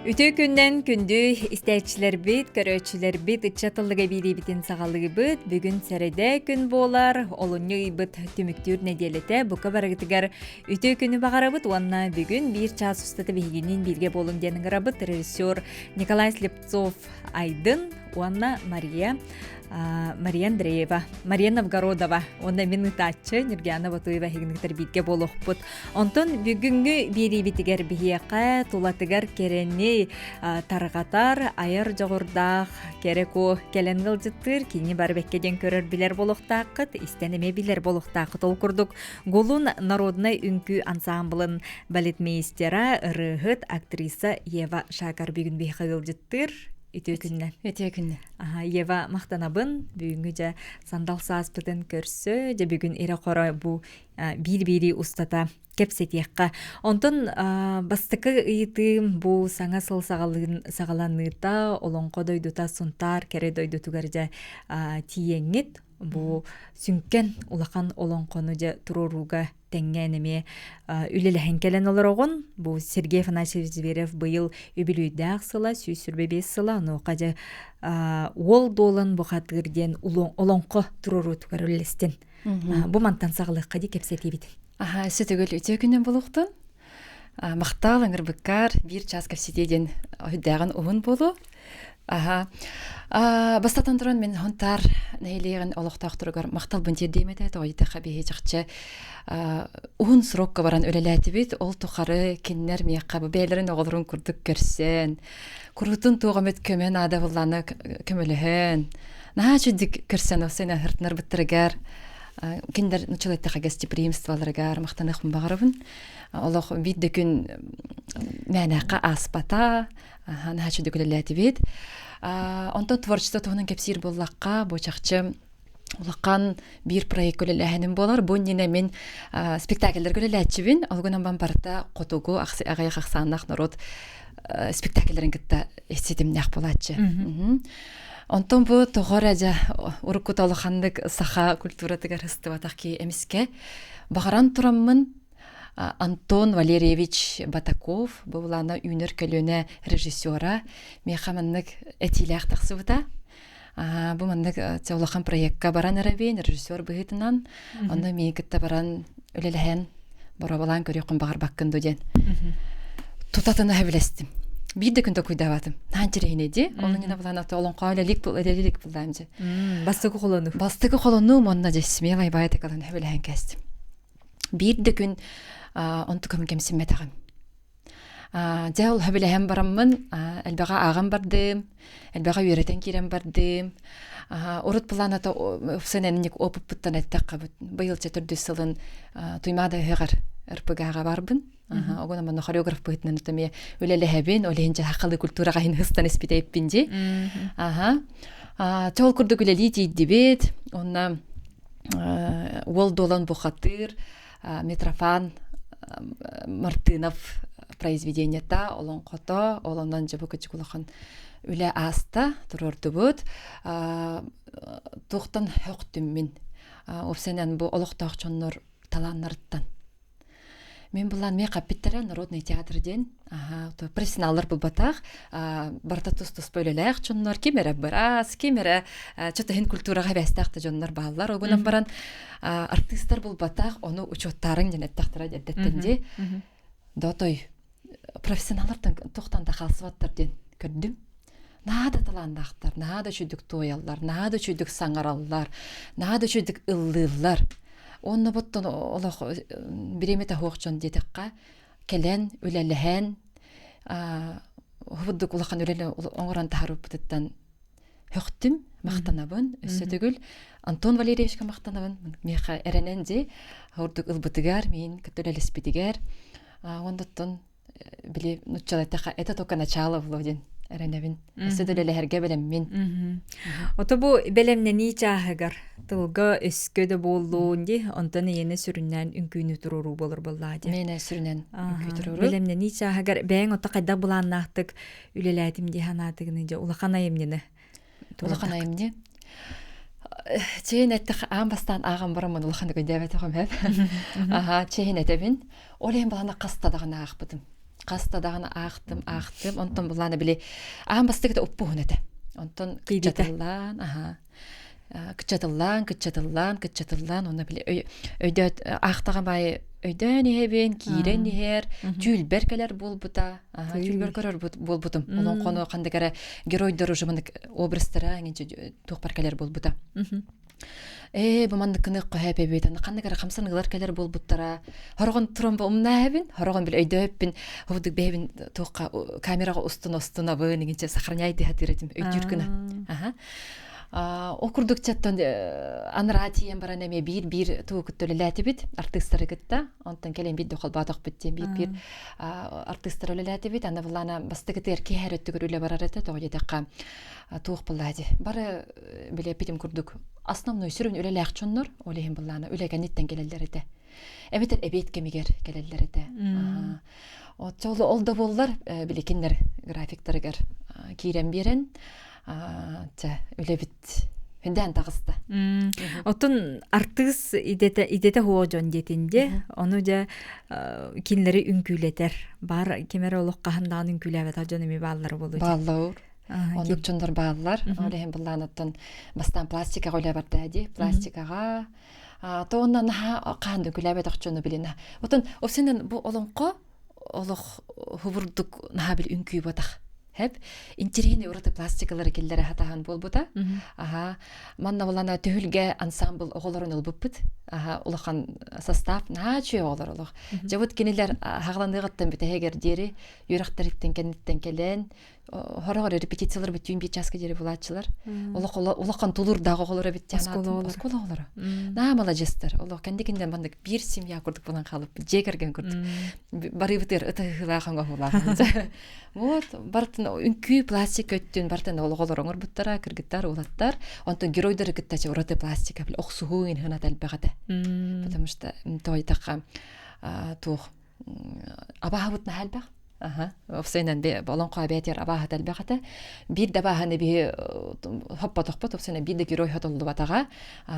Үтүө күннэн күндү истээччилэрбит, көрөөччүлэрбит ыччат тыллыга биэриибитин саҕалыыбыт. Бүгүн сэрэдэ күн буолар, олунньу ыйбыт түмүктүүр нэдиэлэтэ бука барыгытыгар үтүө күнү баҕарабыт уонна бүгүн биир чаас устата биһигинниин бииргэ буолуҥ диэн ыҥырабыт режиссер Николай Слепцов Айдын уонна Мария Мария Андреева, Мария Новгородова уонна мин ытааччы Нюргиана Ботуева эһигиниктэр бииргэ буолуохпут. Онтон бүгүҥҥү биэриибитигэр биһиэхэ тулатыгар кэрэни тарҕатар, айар дьоҕурдаах кэрэ куо кэлэн ыалдьыттыыр, кини бары бэккэ диэн көрөр билэр буолуохтааххыт, истэн эмиэ билэр буолуохтааххыт. Ол курдук Гулун народнай үҥкүү ансаамбылын балетмейстера, ырыаһыт, актриса Ева Шакар бүгүн биһиэхэ ыалдьыттыыр. Үтүө күннэн. Үтүө күннэн. Аха, Ева махтанабын. Бүгүҥҥү дьэ сандал сааспытын көрсө, дьэ бүгүн ирэ-хоро бу биир-биири устата кэпсэтиэххэ. Онтон бастакы ыйытыым бу саҥа сыл саҕаланыыта Олоҥхо дойдута Сунтаар кэрэ дойдутугар дьэ тиийэҥҥит бу сүҥкэн улахан олоҥхону дьэ туруорууга тэҥҥээн эмиэ үлэлэһэн кэлэн олороҕун. Бу Сергей Афанасьевич Зверев быйыл үбүлүөйдээх сыла, 125 сыла, онуоха дьэ уол дуолан бухатыыр диэн олоҥхо туруоруутугар үлэлэстин. Бу мантан саҕалыахха дии кэпсэтиибит. Аха, өссө төгүл үтүө күнүн булуохтун. Махтаал ыҥырбыккар биир час кэпсэтии диэн өйдөөҕүн уһун буолуо. Аха. Бастатан туран мин Хонтаар нэһилиэгин олохтоохторугар махталбын тиэрдиэм этэ. Тоҕо диэтэххэ биһи чахчы уһун срокка баран үлэлээтибит. Ол тухары кинилэр миэхэ бу бэйэлэрин оҕолорун курдук көрсөн, куруутун туох эмит көмө наада буоллаҕына көмөлөһөн, наһаа үчүгдүк көрсөн осен аһыртынарбыттарыгар кинилэр нуччалыы эттэххэ гостеприимстволарыгар махтаныахпын баҕарабын. Олох биир да күн мээнэххэ ааспата, наһаа үчүгдүк үлэлээтибит. Онтон творчество туһунан кэпсиир буоллахха, бу чахчы улахан биир проект үлэлээһиним буолар. Бу иннинэ мин спектакльлэргэ үлэлээччибин. Ол гынан барыта хотугу аҕыйах ахсааннаах норуот спектакльлэрин кытта ситимнээх буолааччы. Онтон бу тоҕо эрэ дьэ уруккута улаханнык саха культуратыгар сыстыбатах киһи эмискэ баҕаран тураммын Антон Валерьевич Батаков бу былаана үүнэр көлүөнэ режиссера миэхэ маннык этиилээх тахсыбыта. Бу маннык улахан проекка баран эрэбин режиссер быһыытынан онно миигин кытта баран үлэлэһэн боруобалаан көрүөххүн баҕарбаккын дуо диэн тутатына сөбүлэстим. Биир да күн токуйдаабатым. Наан чирэһине ди. Онно нина булаан олоҥхо үлэлик үлэлик буллаам же. Бастакы холону. Бастакы холону монна же смелай баайта калан сөбүлэһэн кээстим. Биир да күн онтукам кэмсиммэтэҕим. Дьэ ол сөбүлэһэн бараммын элбэҕи ааҕан бардым, элбэҕи үөрэтэн киирэн бардым. Урут былааната сэнэнник опыппыттан эттэххэ быйыл чэ төрдүс сылын Туймаада ыһыаҕар РПГ-ҕа барбын. Огон манна хореограф быһыытынан эмиэ үлэлэһэбин, ол иһин сахалыы культураҕа иһин ыстан испитэйппин дии. Аха. Чэ ол курдук үлэлии тиийдибит. Онно уол дуолан бухатыыр Митрофан Мартынов произведениета олоҥхото ол онон дьэ бу кычык улахан үлэ ааста туруордубут туохтан һөхтүм мин уопсайынан бу олохтоох дьоннор талааннарыттан Мин булан миэ хаппиттара народный театр диэн профессионаллар булбатах барыта тус-туспа үлэлээх дьоннор ким эрэ быраас ким эрэ чөтөһүн культураҕа эбээстээх да дьоннор бааллар огунан баран артыыстар булбатах ону учуоттаарыҥ диэн эттэхтэрэ эрдэттэн дии дотой профессионаллартан тохтан да хаалсыбаттар диэн көрдүм наһаа да талааннаахтар наһаа да үчүгдүк туойаллар наһаа да үчүгдүк саҥараллар наһаа да үчүгдүк ыллыыллар уонна боттон олох бириэмэтэ суох дьон диэтэххэ кэлэн үлэлэһэн курдук улахан үлэни оҥорон таһаарбыппытыттан һөхтүм махтанабын өссө төгүл Антон Валерьевичка махтанабын миэхэ эрэнэн дии ордук ылбытыгар миин кытта үлэлэспитигэр уонна били нуччалайтаха это только начало было диэн эрэнэбин өссө да үлэлэһэргэ бэлэммин Ото бу бэлэмнэнии чааһыгар тылга өскө да буоллуун ди онтон ийэни сүрүннээн үҥкүүнү туруоруу болор буоллаа ди Миэнэ сүрүнэн үҥкүү туруоруу бэлэмнэнии чааһыгар бэйэҥ ото хайдах былааннаахтык үлэлээтим дии санаатыгыный дьэ улахан айымньыны улахан айымньы чэйин эттэх аан бастаан ааҕан бараммын улаханнык өйдөөбөтөҕүм эп аха чэйин этэбин ол иһин балана хаста даҕаны аахпытым. Хаста даҕаны аахтым, аахтым. Онтон булаана били аан бастакыта уппуһун этэ. Онтон кыччатыллаан, аха кыччатыллаан, кыччатыллаан, кыччатыллаан, онно били өйдөөт аахтаҕым аайы өйдөөн иһэбин, киирэн иһэр, түүлбэр кэлэр буолбута, түүлбэр көрөр буолбутум. Олоҥхону ханнык эрэ геройдор уже маннык образтара туохпар кэлэр буолбута. Ээ, бу маннык гыныахха сөп эбит, аны ханнык эрэ хамсаныылар кэлэр буолбуттара. Хороҕон туран бу умнааһыбын, хороҕон били өйдөөппүн, хобудук бэйэбин туохха камераҕа устун устунабын, иҥинчэ сохраняй дии этим өйдүүр гына. Аха. Ол курдук чаттан анараа тиийэн баран эмиэ биир-биир тугу кытта үлэлээтибит, артыыстары кытта. Онтон кэлэн биир да холбоотохпут диэн биир-биир артыыстары үлэлээтибит. Аны былаана бастакытыгар киэһэр өттүгэр үлэ барар этэ, тоҕо диэтэххэ туох буоллаа дии. Бары билэппитим курдук основной сүрүн үлэлээх дьоннор ол иһин былаана үлэ кэнниттэн кэлэллэр этэ эбэтэр эбиэт кэмигэр кэлэллэр этэ ол ол да буоллар били кинилэр графиктарыгар киирэн биэрэн чэ үлэбит хүндээн таҕыста Оттон артыыс идэтэ идэтэ хуо дьон диэтин дьэ ону дьэ кинилэри үҥкүүлэтэр баар ким эрэ олох хаһан даҕаны үҥкүүлээбэтэх дьон эмиэ бааллара буолуо бааллар Оннук дьоннор бааллар. Ол иһин былаанаттан бастаан пластикаҕа үлэ барда дии. Пластикаҕа тоонна наһаа хаан да күлээбэтэх дьону билинэ. Отон осинен бу олоҥхо олох хубурдук наһаа бил үҥкүү ботах. Хэп интириэһинэй ураты пластикалары киллэрэ хатаһан буолбута. Аха манна булана түһүлгэ ансамбл оҕолорун ылбыппыт. Аха улахан состав наһаа үчүгэй оҕолор олох. Дьэ вот кинилэр хаҕаланыаҕыттан бүтэһигэр диэри үөрэхтэриттэн кэнниттэн кэлэн Хороҕор репетициялар бүтүүн биир чааска диэри булааччылар. Улахан тулуурдаах оҕолор эбит оскуола оҕолоро. Наа маладьыастар. Олох кэнникинден маннык биир семья курдук булан хаалыппыт. Дьиэ кэргэн курдук. Барыыбытыгар ытыһыылаах оҥоһуулаах. Вот бартын үҥкүү пластик өттүн бартын оҕолор оҥорбуттара, кыргыттар, уолаттар. Онтон геройдары кытта ураты пластика охсуһуу иһин элбэх этэ. Потому что тойтахха туох абааһыбыт наһаа элбэх. Аха. Овсайынан олоҥхо эбээтигэр абааһыта элбэх этэ. Биир да абааһыны биһи хоппотохпут, овсайынан биир да герой хотоллубатаҕа.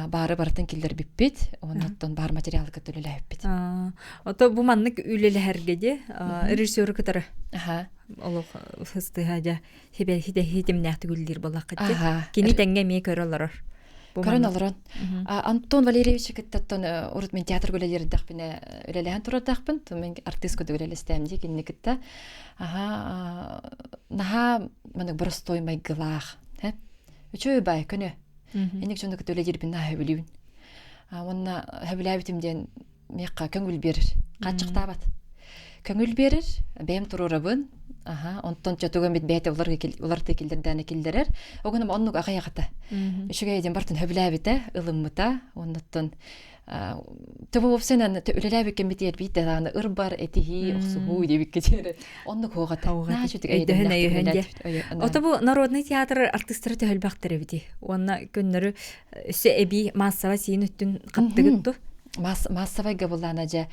Баары барытын киллэрбиппит, оннуттан баар материалы кытта үлэлээбиппит. Ото бу маннык үлэлэһэргэ ди режиссеру кытары олох сыстыһа дьэ хитимнээхтик үлэлиир буоллаххыт Кини тэҥҥэ эмиэ көрө олорор. Көрөн олорон. Антон Валерьевич кыттаттан урут мен театрга үлэлиэрдэхпинэ үлэлэһэн турардаахпын. Мен артыыс курдук үлэлэстэм дии кинини кытта. Аха наһаа маннык боростуой майгылаах. Үчүгэй бай көнө. Инник дьону кытта үлэлиирбин наһаа сөбүлүүбүн. Уонна сөбүлээбитим диэн миэхэ көҥүл биэрэр. Хааччахтаабат. Көҥүл биэрэр, бэйэм туруорабын. Аха, онтон чотугам бит бэйэтэ уларытыы киллэрдээнэ киллэрэр. Огунам оннук аҕыйаҕата. Үчүгэй диэн бартын хөбүлээбитэ, ылыммыта. Оннуттан Төбө вовсенан үлэлээбиккин битиэр биит даҕаны ырбар, этиһии, охсуһуу диэбиккэ диэри оннук хуоҕата. Өйдөһөн өйөһөн дьэ. Ото бу народный театр артыыстара төһөлбөхтөр эбити. Уонна көннөрү өссө эбии маассаба сиин өттүн хаптыгыт ту? Маассабайга буллаана дьэ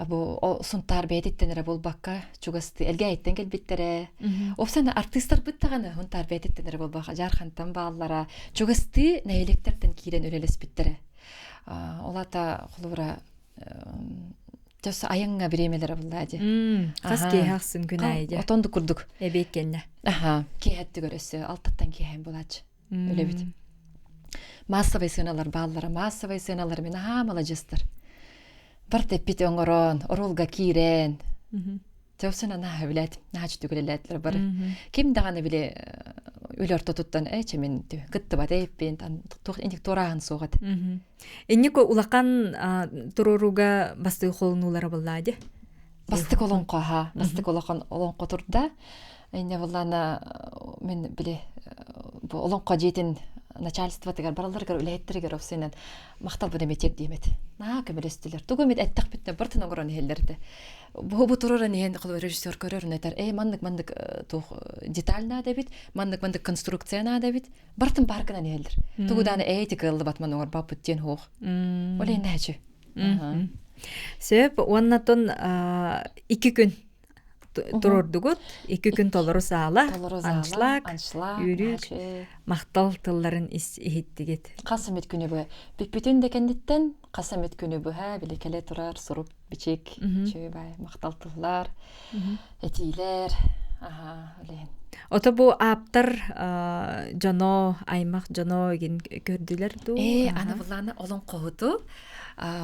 бу Сунтаар бэйэтиттэн эрэ буолбакка чугасты Элгээйиттэн кэлбиттэрэ. Опсана артыыстарбыт даҕаны Сунтаар бэйэтиттэн эрэ буолбакка Дьаархантан бааллара чугастыы нэһилиэктэртэн киирэн үлэлэспиттэрэ. Ол ата холобура Төс айаҥҥа бириэмэлэрэ буллаа дии. Хас киэһэ ахсын күн аайы дии. Отонду курдук. Эбиэт кэннэ. Аха, киэһэттигэр өссө алтаттан киэһээн булааччы. Үлэбит. Массовай сыаналар бааллара, массовай сыаналар мин аһаа маладьыстар. Бар тэппит оҥорон, оруолга киирэн. Төвсөн анаа билэт, наһаа чүтүк үлэлээтилэр бары. Ким даҕаны били үлэ ортотуттан ээ чэ мин кыттыбат эппин, туох инник туорааһын суох этэ. Инник улахан туруорууга бастыы холунуулара буллаа дии. Бастык олоҥхо аха, бастык улахан олоҥхо турда. Инне буллана мен били бу олоҥхо дьиэтин начальствотыгар бараларыгар үлэһиттэригэр овсенен махталбын эмиэ диэмэт. Наһаа көмөлөстүлэр. Тугу эмит эттэхпитинэ бартын оҥорон иһэллэр этэ. Бу бу тураран иһэн режиссер көрөр этэр ээ маннык маннык туох деталь наада эбит, маннык маннык конструкция наада эбит. Бартын бар гынан иһэллэр. Тугу дааны ээ ити кыаллыбат ман оҥорбаппыт диэн суох. Ол иһин Сөп уонна тон икки күн. Турордугут икки күн толору саала, Толору зала, аншлаг, аншлаг, үөрүүк, наһаа махтал тылларын иһиттигит. Хас эмит күнү быһа. Бүппүтүн да кэнниттэн хас эмит күнү быһа били кэлэ турар сурук бичик, үчүгэй баай махтал тыллар, этиилэр, аха, үлэһин. Ото бу ааптар дьоно, аймах дьоно игин көрдүлэр дуу? Ээ, аны буллаана олоҥхоһуту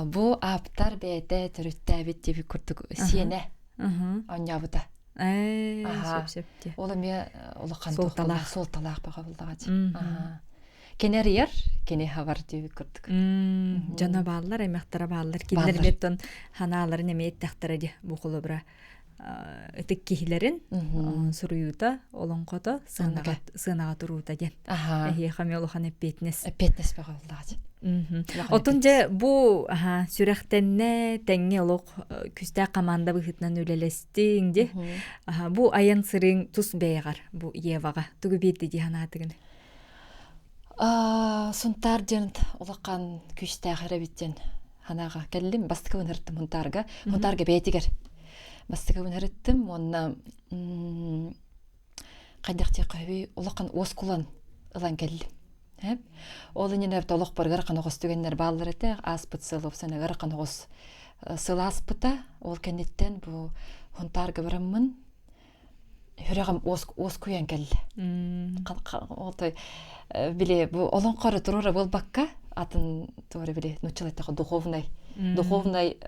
бу ааптар бэйэтэ төрүттээбит диэбит курдук сиэнэ оонньообута. Ээ, сөп сөп дии. Ол эмиэ улахан Суолталаах. суолталаах баҕа буллаҕа дии. Кини арыйар, кини хабар диэбит курдук. Дьоно бааллар, аймахтара бааллар. Кинилэр эмиэ ханааларын эмиэ эттэхтэрэ дии бу холобура ытык киһилэрин суруйуута, олоҥхото, сыанаҕа туруута диэн. Эһиэхэ эмиэ улахан эппиэтинэс. Эппиэтинэс бөҕө буоллаҕа дии. Отун дьэ бу сүрэхтэннэ тэҥҥэ олох күстээх команда быһыытынан үлэлэстиҥ дии. Бу айан сырыыҥ тус бэйэҕэр бу Еваҕа тугу биэрди дии санаатыгын? Сунтаар диэн улахан күүстээх эрэбит диэн санааҕа кэллим. Бастакыбын ырыттым Хунтаарга. Хунтаарга бэйэтигэр бастакыбын ырыттым уонна хайдах диэххэ улахан уоскулан ылан кэллим. Ол иннинэ олохпор ыарахан оҕус түгэннэр бааллар этэ. Ааспыт сыл уопсайынан ыарахан оҕус сыл ааспыта. Ол кэнниттэн бу Хунтаарга бараммын сүрэҕим уоскуйан кэллэ. Ол били бу олоҥхо туруора буолбакка атын туора били нууччалыы эттэххэ духовный духовный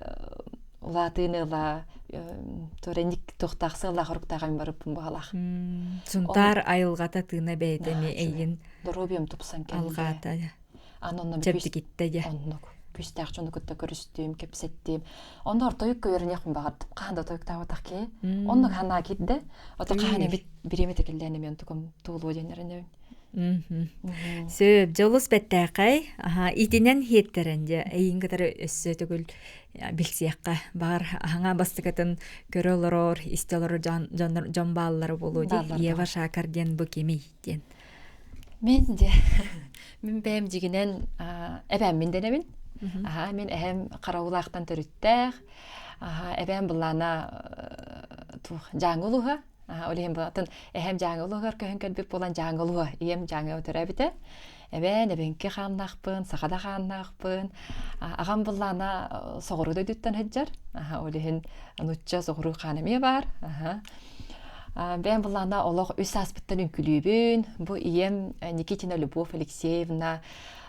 улаатыыны ыла туора ник туохтаах сыаллаах оруктаах эми барыппын баҕалаах. Сунтаар айылҕата тыына бэйэтэ эми эйин доруобуйам тупсан кэллэ. Алҕаата. Аны онно чэбдигиттэ дьэ. Оннук. Күүстээх дьону кытта көрүстүм, кэпсэттим. Онно тойукка үөрэниэхпин баҕардым. Хаһан да тойуктаабатах киһи. Оннук санаа киирдэ. Ото хаһан эбит бириэмэтэ кэллээн эмиэ онтукум туолуо диэн эрэнэбин. Сөп, дьолус бэттээхэй. Аха, итинэн хиэттэрэн дьэ эйин кытары өссө төгүл билсиэххэ. Баҕар аһаҥа бастакытын көрө олорор, истэ олорор дьон, дьон бааллара буолуо дии. Ева Шакар диэн бу кимий диэн. Мин дьэ мин бэйэм дьигинэн эбээммин дэнэбин. Аһаа мин эһэм Хараулаахтан төрүттээх. Аһаа эбээм былаана туох Дьааҥы улууһа. Аһаа ол иһин атын эһэм Дьааҥы улууһугар көһөн кэлбит буолан Дьааҥы улууһа ийэм Дьааҥыга төрөөбүтэ. Эбээн эбэҥки хааннаахпын, саха да хааннаахпын. Аҕам былаана соҕуруу дойдуттан сылдьар. Аһаа ол иһин нуучча соҕуруу хаан эмиэ баар. Аһаа Бэйэм былаана олох үс ааспыттан үҥкүлүүбүн. Бу ийэм Никитина Любовь Алексеевна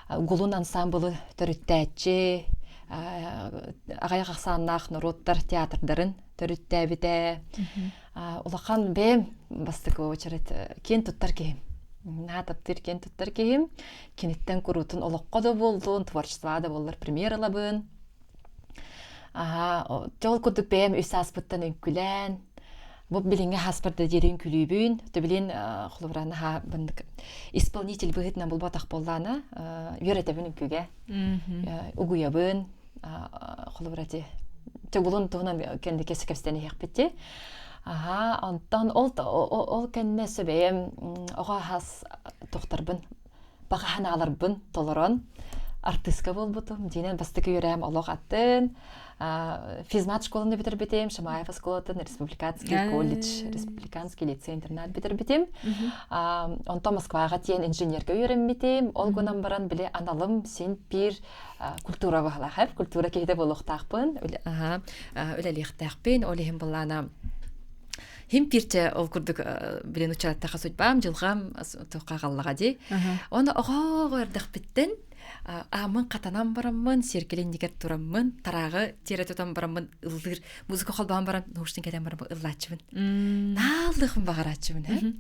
Гулун ансаамбылы төрүттээччи, аҕыйах ахсааннаах норуоттар театрдарын төрүттээбитэ. Улахан бэйэм бастакы очерет киэн туттар киһим. Наһаа таптыыр киэн туттар киһим. Киниттэн куруутун олоххо да буоллун, творчествоҕа да буоллар премьер ылабын. Аһаа, ол курдук бэйэм үс ааспыттан үҥкүлээн, бу билиҥҥи ааспар да диэри үҥкүлүүбүн. Төбүлүн холобура наһаа маннык исполнитель быһыытынан булбатах буоллаана, үөрэтэбин үҥкүүгэ, угуйабын, холобура ити төгулун туһунан кэнники кэпсэтэн иһиэхпит дии. Аһаа, онтон ол ол кэннэ сөбэйэм оҕо аһас тохтарбын баҕа санааларбын толорон артыыска буолбутум. Дьиинэн бастакы үөрэҕим олох атын. Физмат школаны бүтэрбитим, Шамаев оскуолатын, республиканский колледж, республиканский лицей-интернат бүтэрбитим. Онтон Москваҕа тиийэн инженергэ үөрэммитим. Ол гынан баран били аналым син биир культура баһылаах, культура киһитэ буолуохтаахпын, үлэлиэхтээхпин. Ол иһин былаана Хим пирчэ ол курдук билин учааттаха судьбам дьылҕам туохха хааллаҕа дии. Оны оҕо эрдэхпиттэн ааммын хатанан бараммын, сиэркилиннигэр тураммын, тарааҕы тиэрэ тутан бараммын ыллыыр, музыка холбоон баран, наушник кэтэн бараммын ыллааччыбын. Нааллыахпын баҕарааччыбын, э.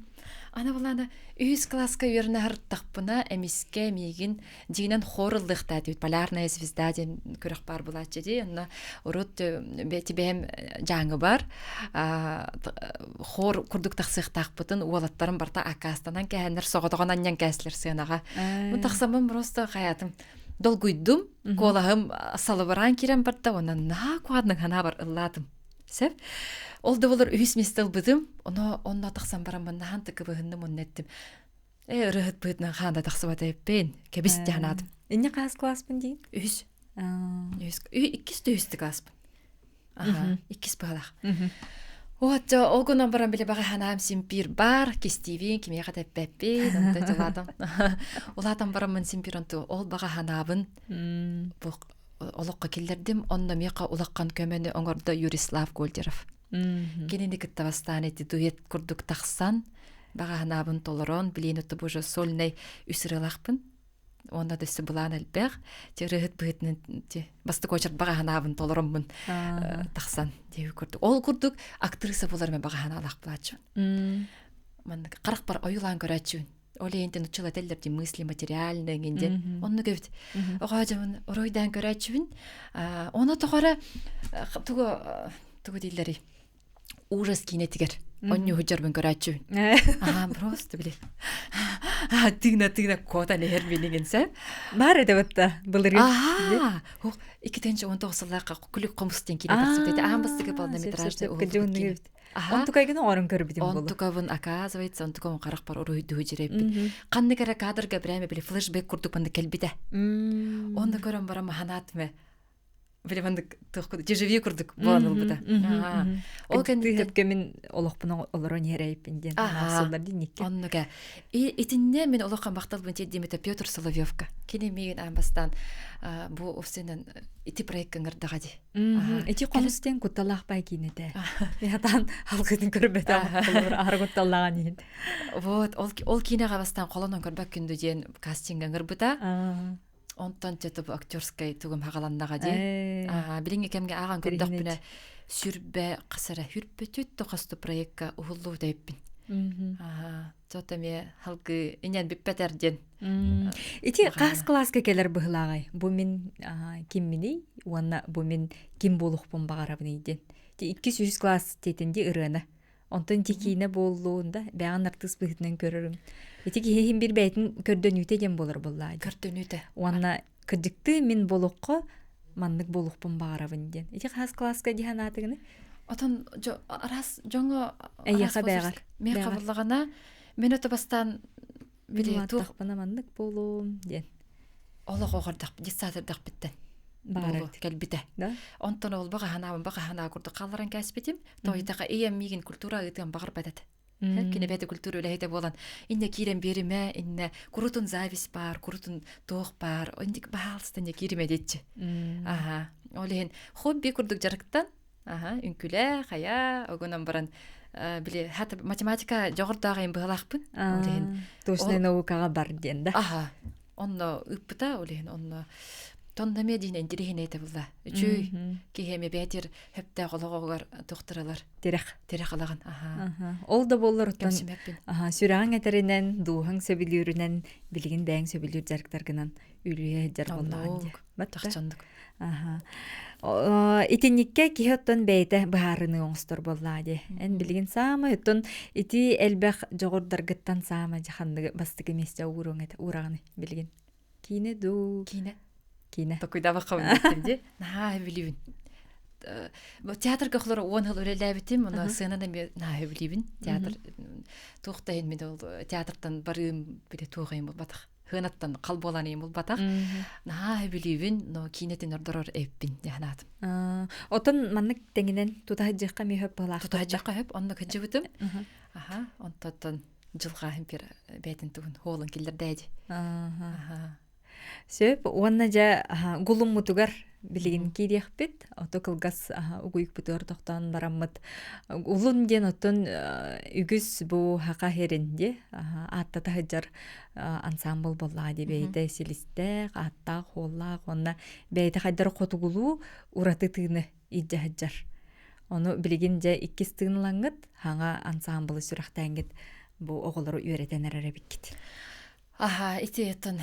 Аны булаана үһүс кылааска үөрэнэ сырыттахпына эмискэ миигин дьиҥинэн хор ыллыахтаа диэбит полярная звезда диэн күрэх баар булааччы дии онно урут бэйэм дьааҥыбар хор курдук тахсыахтаахпытын уолаттарым барыта аккаастанан кээһэннэр соҕотоҕун анньан кээслэр сыанаҕа тахсаммын просто хайаатым долгуйдум куолаһым салыбыраан киирэн барда уонна наһаа куһаҕаннык санаабар ыллаатым сөп ол да буоллар үһүс миэстэ ылбытым оно онно тахсан бараммын наһаан тыкыбыһынным онно эттим Ээ, ырыһыт быһыытынан хаан да тахсыбат эбиппин. Кэбис дии санаатым. Инньэ хаас класспын дии? Үһүс. Үһүс. Иккис да үһүс да класспын. Аха, иккис быһалаах. Вот, ол гынан баран били баҕа санаам симпир бар, кистиибин, кимиэхэ да эппэппин, онто улаатан улаатан бараммын симпир онту ол баҕа санаабын бу олоххо киллэрдим, онно миэхэ улахан көмөнү оҥордо Юрислав Гольдеров. Кинини кытта бастаан ити дуэт курдук тахсан, баҕа санаабын толорон, билиэн отто бу уже сольнай үс ырыалаахпын. Уонна да өссө былаан элбэх. Ти ырыаһыт быһыытынан ти бастакы очерт баҕа санаабын толороммун тахсан диэби курдук. Ол курдук актриса буоларым баҕа санаалаах буолааччыбын. Маннык харахпар ойуулаан көрөөччүбүн. Ол иһинтэн учула этэллэр дии мысли материальные диэн. Оннук эбит. Оҕо дьомун оройдаан көрөөччүбүн. Ону тоҕоро тугу тугу дииллэрий? ужас киинэтигэр онньуһу дьарбын көрөөччүбүн. Аа, просто били тыына тыына куотан иһэр минигин сэ. Баар этэ батта былырыын. Аа, 2019 сыллаахха Күлүк хомус диэн киинэ тахсыбыт этэ. Аан бастакы полнометражный уһуллубут киинэ. Онтукайгын оҥорон көрбүтүм буолуо. Онтукабын, оказывается, онтукабын харахпар уруһуйдуһу дьирэппит. Ханнык эрэ кадрга прямо били флешбэк курдук маннык кэлбитэ. Онно көрөн баран маханаатме били маннык туох дежавю курдук буолан ылбыта. Ол кэнниттэн мин олохпун олорон иһэрэйиппин диэн сыллар динникке. Оннука. Итинне мин олоххон махталбын тиэрдиэмэтэ Петр Соловьевка. Кини миигин аан бастаан бу офсенен ити проекка ыҥырдаҕа ди. Ити хомус диэн кутталаах бай киинэтэ. Ятан алгытын көрбөтө аһар кутталлааҕын иһин. Вот, ол киинэҕэ бастаан холонон көрбөккүн диэн кастинга ыҥырбыта. Онтон чэ бу актерскай тугум хагаланнаҕа дии. Аа, билиҥҥи кэмҥэ ааҕан көрдөхпүнэ сүрбэ хасара хүрбөтүт тохосту проекка уһуллубут эбиппин. Аа, чот эмиэ халгы инэн бүппэтэр диэн. Ити хас класска кэлэр быһылааҕай? Бу мин кимминий уонна бу мин ким буолуохпун баҕарабыный диэн. Ти иккис үһүс класс тиэтин ди ырыана. Онтон ити киинэ буоллун да, бэйэҕин артыыс быһыытынан көрөрүм. Ити киһи иһин бир бэйэтин көрдөнүүтэ диэн буолар буоллаа. Көрдөнүүтэ. Уонна кырдьыктыы мин болоххо маннык буолуохпун баҕарабын диэн. Ити хас класска дии санаатыгыны? Отон араас дьоҥо Эйиэхэ бэҕэр. Мен хабыллаҕына мен ото бастаан били туох маннык буолуум диэн. Олох оҕордох детсадырдахпыттан баҕарар кэлбитэ. Онтон ол баҕаһанаабын баҕаһанаа курдук хаалларан кээспитим. Тойтаха ийэм миигин культура ыытыан баҕарбат этэ. Кини бэйэтэ культура үлэһитэ буолан инне киирэн биэримэ, инне курутун зависть баар, курутун туох баар, инник баһаалыста инне кииримэ диэччи. Аха. Ол иһин хобби курдук дьарыктан, аха, үҥкүлэ, хайа, огунан баран били хата математика дьоҕурдаах айын быһалаахпын. Ол иһин точнай наукаҕа бар диэн да. Аха. Онно ыыппыта, ол иһин онно тонна эмиэ диин интириһинэй этэ булла. Үчүй киһи эмиэ бээтир хөптөөх олоҕугар тохтуралар. Тирэх. Тирэх алаҕын. Аха. Ол да буоллар оттон аха сүрэҕиҥ этэринэн, дууһаҥ сөбүлүүрүнэн, билигин бэйэҥ сөбүлүүр дьарыктаргынан үлүйэ сылдьар буоллаҕын дии. Тахчаннык. Аха. Итинниккэ киһи оттон бэйэтэ быһаарыныы оҥостор буоллаа дии. Эн билигин саамай оттон ити элбэх дьоҕурдаргыттан саамай ханныгы бастакы миэстэ ууруоҥ этэ уураҕыный билигин? Киинэ дуу? Киинэ. Киинэ. Токуйдаабакка диттим дии. Наһаа билибин. Театрга холор уон хыл үлэлээбитим, онно сценаны эмиэ наһаа билибин. Театр туох да иһин мин ол театртан барыым бile туох иһин булбатах. Хыанаттан хал буолан иһин булбатах. Наһаа билибин, но киинэтин ордорор эппин яханаатым. Отон маннык тэҥинэн тутаһыдьыахха эмиэ хөп буолаах. Тутаһыдьыахха хөп, онно кыдьыбытым. Аха, онтоттон дьылҕааһын пир бэйтин тугун хуолун киллэрдээди. Аха. Сөп уонна дьэ гулуммутугар билигин киириэхпит. Ото кылгас угуйукпутугар тохтоон бараммыт. Улун диэн оттон үгүс бу хака херин ди ааттата сылдьар ансамбл буоллаҕа ди бэйэтэ силистээх, ааттаах, хуоллаах уонна бэйэтэ хайдары хотугулуу ураты тыыны илдьэ сылдьар. Ону билигин дьэ иккис тыынылаҥҥыт хаҥа ансамблы сүрэхтээҥҥит бу оҕолору үөрэтэн эрэр эбиккит. Аха, ити оттон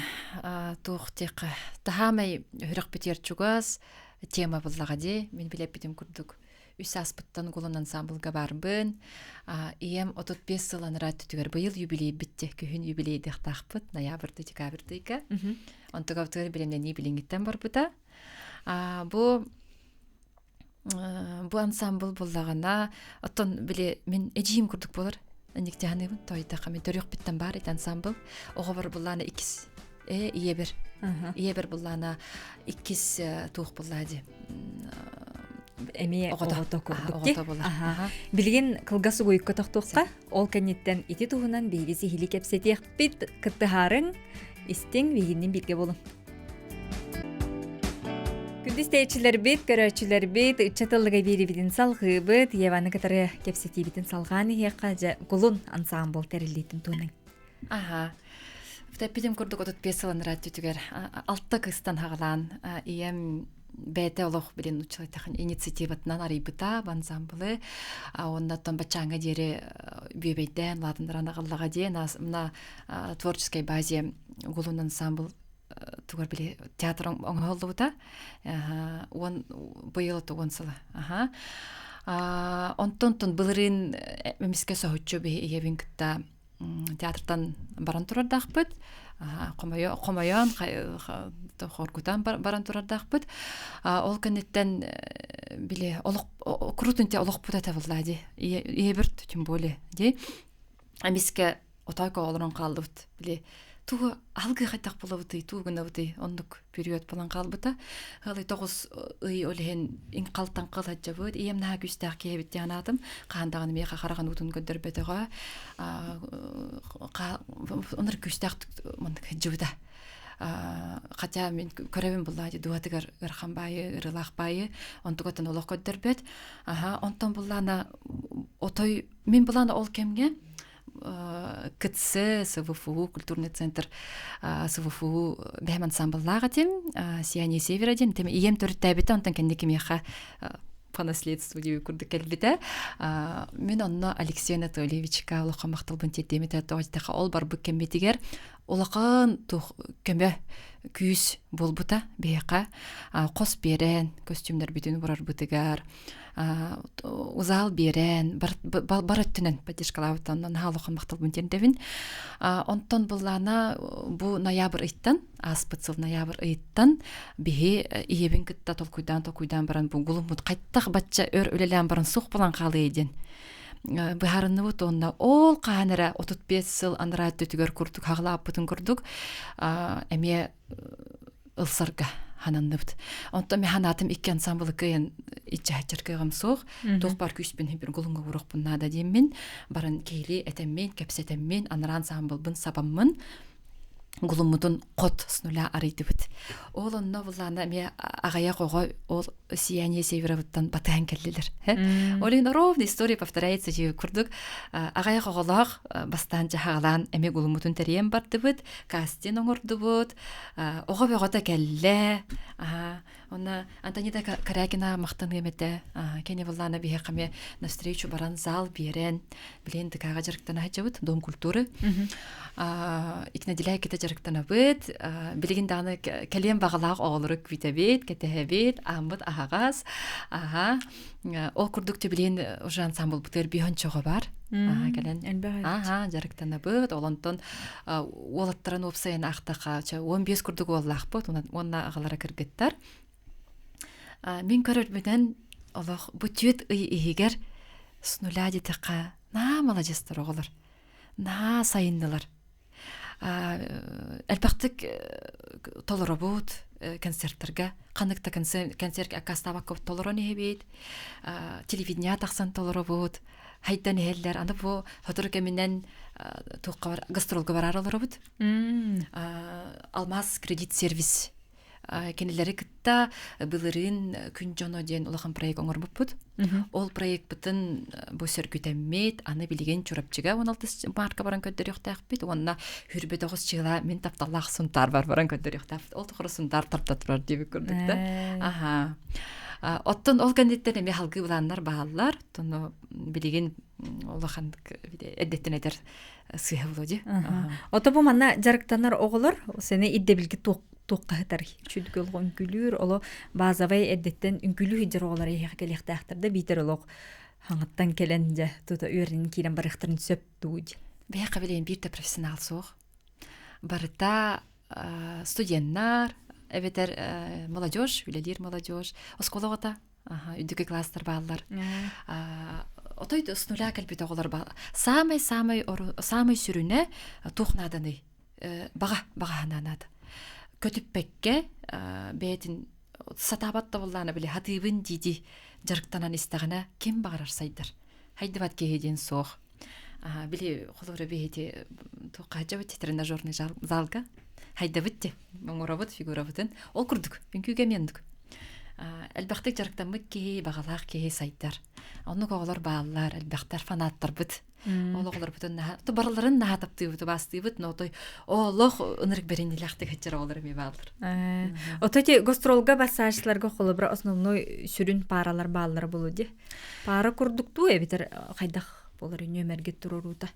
туох диэххэ таһаамай үрэхпитигэр чугас тема буллаҕа дии. Мин билэппитим курдук үс ааспыттан Гулун ансамблга баарбын. Ийэм 35 сыл анараа өттүгэр быйыл юбилейбит дьэ күһүн юбилейдыахтаахпыт ноябрьды декабрьдыйга. Онтугабытыгар бэлэмнэнии билиҥҥиттэн барбыта. Бу Бу ансамбл буллаҕына, оттон били мин эдьиийим курдук буолар. Никтяханыыбын тоойдохха мин төрүөхпүттэн баар ити ансамбл. Оҕобор буллаана иккис э ийэбэр. Ийэбэр буллаана иккис туох буллаа дии. эмиэ оҕото курдук ди. Билигин кылгас угуйукка тохтуохха, ол кэнниттэн ити туһунан биһиги сиһили кэпсэтиэхпит, кыттыһаарыҥ, истиҥ, биһигиннин бииргэ буолуҥ. Күндү истээччилэрбит, көрөөччүлэрбит, ыччат ыллыга биэрибитин салҕыыбыт, Еваны кытары кэпсэтиибитин салҕаан иһиэххэ, дьэ, Кулун ансаамбыл тэриллиитин туһунан. Аха. Эппитим курдук 35 сыл анараа өттүтүгэр алта кыстан хаҕалаан ийэм бэйэтэ олох билин нууччалыйтахан инициативатынан арыйбыта ансамблы уонна оттон баччааҥҥа диэри бүөбэйдээн улаатыннаран аҕаллаҕа диэн мына творческой базе Гулун ансамбл тугар били театр оҥоһуллубута уон быйыл уон сыла аха онтон тон былырыын эмискэ соһуччу биһи ийэбин кытта театртан баран турардаахпыт хомойон хоргутан баран турардаахпыт ол кэнниттэн били олох курутун те олохпут этэ булла ди ийэбирт тем более ди эмискэ отойко олорон хааллыбыт били тугу алгыы хайдах булабытый туу гынабытый оннук период булан хаалбыта ыалый тоҕус ый ол иһин иҥхалтан сылдьабыт ийэм наһаа күүстээх киһи эбит диэн аатым хаһан даҕаны миэхэ хараҕын уутун көрдөрбөтөҕө онор күүстээх маннык сылдьыбыта хотя мин көрөбүн буллаа дууһатыгар ыарахан баайы ырылаах баайы онтугаттан олох көрдөрбөт аха онтон буллаана отой мин булаана ол кэмҥэ КЦ, СВФУ, культурный центр СВФУ бэһэм ансамбллаах этим, Сияние Севера диэн тем ийэм төрүттээбитэ, онтон кэнники миэхэ по наследству диэби курдук кэлбитэ. Мин онно Алексей Анатольевичка улахан махталбын тиэрдиэм этэ, тоҕо ол барбыт кэммитигэр улахан көмө күүс буолбута биһиэхэ хос биэрэн костюмнарбытын урарбытыгар узаал биэрэн бар өттүнэн поддержкалаабыттан наһаа улахан махталбын тиэрдэбин онтон буллаана бу ноябрь ыйттан ааспыт сыл ноябрь ыйыттан биһи ийэбин кытта толкуйдаан толкуйдаан баран бу гулуммут хайтах бачча өр үлэлээн баран суох булан хаалыай диэн быһаарынныбыт уонна ол хаһан эрэ 35 сыл анараа өттүтүгэр курдук хаҕылааппытын курдук эмиэ ылсарга хананныбыт. Онтон мен ханаатым икки ансамблы кыайан иччэһэччэр кыаҕым суох. Туох бар күүспүн бір гулунга урохпун наада диэммин, баран киһили этэммин, кэпсэтэммин, анараа ансамблбын сабаммын, гулуммутун хот с нуля арыйдыбыт. Ол онно буллаана эмиэ аҕыйах оҕо ол сияние северовыттан батыһан кэллилэр. Ол иһин ровно история повторяется дии курдук аҕыйах оҕолоох бастаан дьаһаҕалаан эмиэ гулуммутун тэрийэн бардыбыт, кастинг оҥордубут, оҕо бөҕөтө кэллэ. Онно Антонида Корякина махтаныам этэ. Кини буллаана биһиэхэ эмиэ навстречу баран зал биэрэн, билин ДК-га дьарыктана сылдьабыт, Дом культуры. Ити нэдиэлэ ките дьарыктанабыт. Билигин даҕаны кэлиэн баҕалаах оҕолору күүтэбит, кэтэһэбит, ааммыт аһаҕас. Аха. Ол курдук билин уже ансамблбытыгар биһончоҕо бар. Кэлэн аха дьарыктанабыт. Ол онтон уолаттарын уопсайын аахтахха 15 курдук уоллаахпыт уонна аҕалара кыргыттар. Мин көрөрбүнэн олох бу түөрт ый иһигэр с нуля диэтэххэ наһаа маладьыастар оҕолор наһаа сайыннылар элбэхтик толоробут концерттарга ханнык да концерт аккаастаабакка толорон иһэбит телевидение тахсан толоробут хайдан иһэллэр аны бу сотору кэминэн туохха гастролга бараар олоробут алмаз кредит сервис кинилэри кытта былырыын күн дьоно диэн улахан проект оҥорбуппут. Ол проекпытын бу сөргүтэммит, аны билигин Чурапчыга 16 марка баран көрдөрүөхтээхпит уонна хүрбөтөҕүс чыыла мин тапталлаах Сунтаар бар баран көрдөрүөхтээхпит. Ол тухары Сунтаар тарта турар диэбит курдук да. Аха. Оттон ол кэнниттэн эмиэ халгыы былааннар бааллар. Оттон билигин улахан эрдэттэн этэр сыыһа буолуо дии. Ото бу манна дьарыктанар оҕолор сени ирдэбилги туоххаһытар үчүдүк олох үҥкүлүүр оло базовай эрдэттэн үҥкүлүү сылдьар оҕолор эһиэхэ кэлиэхтээхтэр да биитэр олох хаҥаттан кэлэн дьэ тута үөрэнэн киирэн барыахтарын сөп дуу дии. Биһиэхэ билигин биир да профессионал суох. Барыта студеннар эбэтэр молодежь, үлэлиир молодежь, оскуола оҕото үрдүкү класстар бааллар. Отой с нуля кэлбит оҕолор самай самай самай сүрүнэ туох нааданый баҕа баҕа санаа наада. Көтүппэккэ бэйэтин сатаабат да буоллаҕына били хатыыбын дии-дии. дьарыктанан истэҕинэ ким баҕарар сайдар. Хайдыбат киһи диэн суох. Били холобура биһити туоххаһдьабыт тренажерный залга хайдабыт ти оҥоробут фигурабытын ол курдук үҥкүүгэ эмиэ элбэхтик дьарыктаммыт киһи баҕалаах киһи сайдар оннук оҕолор бааллар элбэхтэр фанаттарбыт ол оҕолорбутун наһаа барыларын наһаа таптыыбыт убаастыыбыт но отой олох ынырык бэринилээхтик сылдьар оҕолор эмиэ бааллар Ото ти гастролга массажларга холобура основной сүрүн пааралар бааллара болу ди паара курдуктуу эбитер хайдах болар нүөмэргит туроруута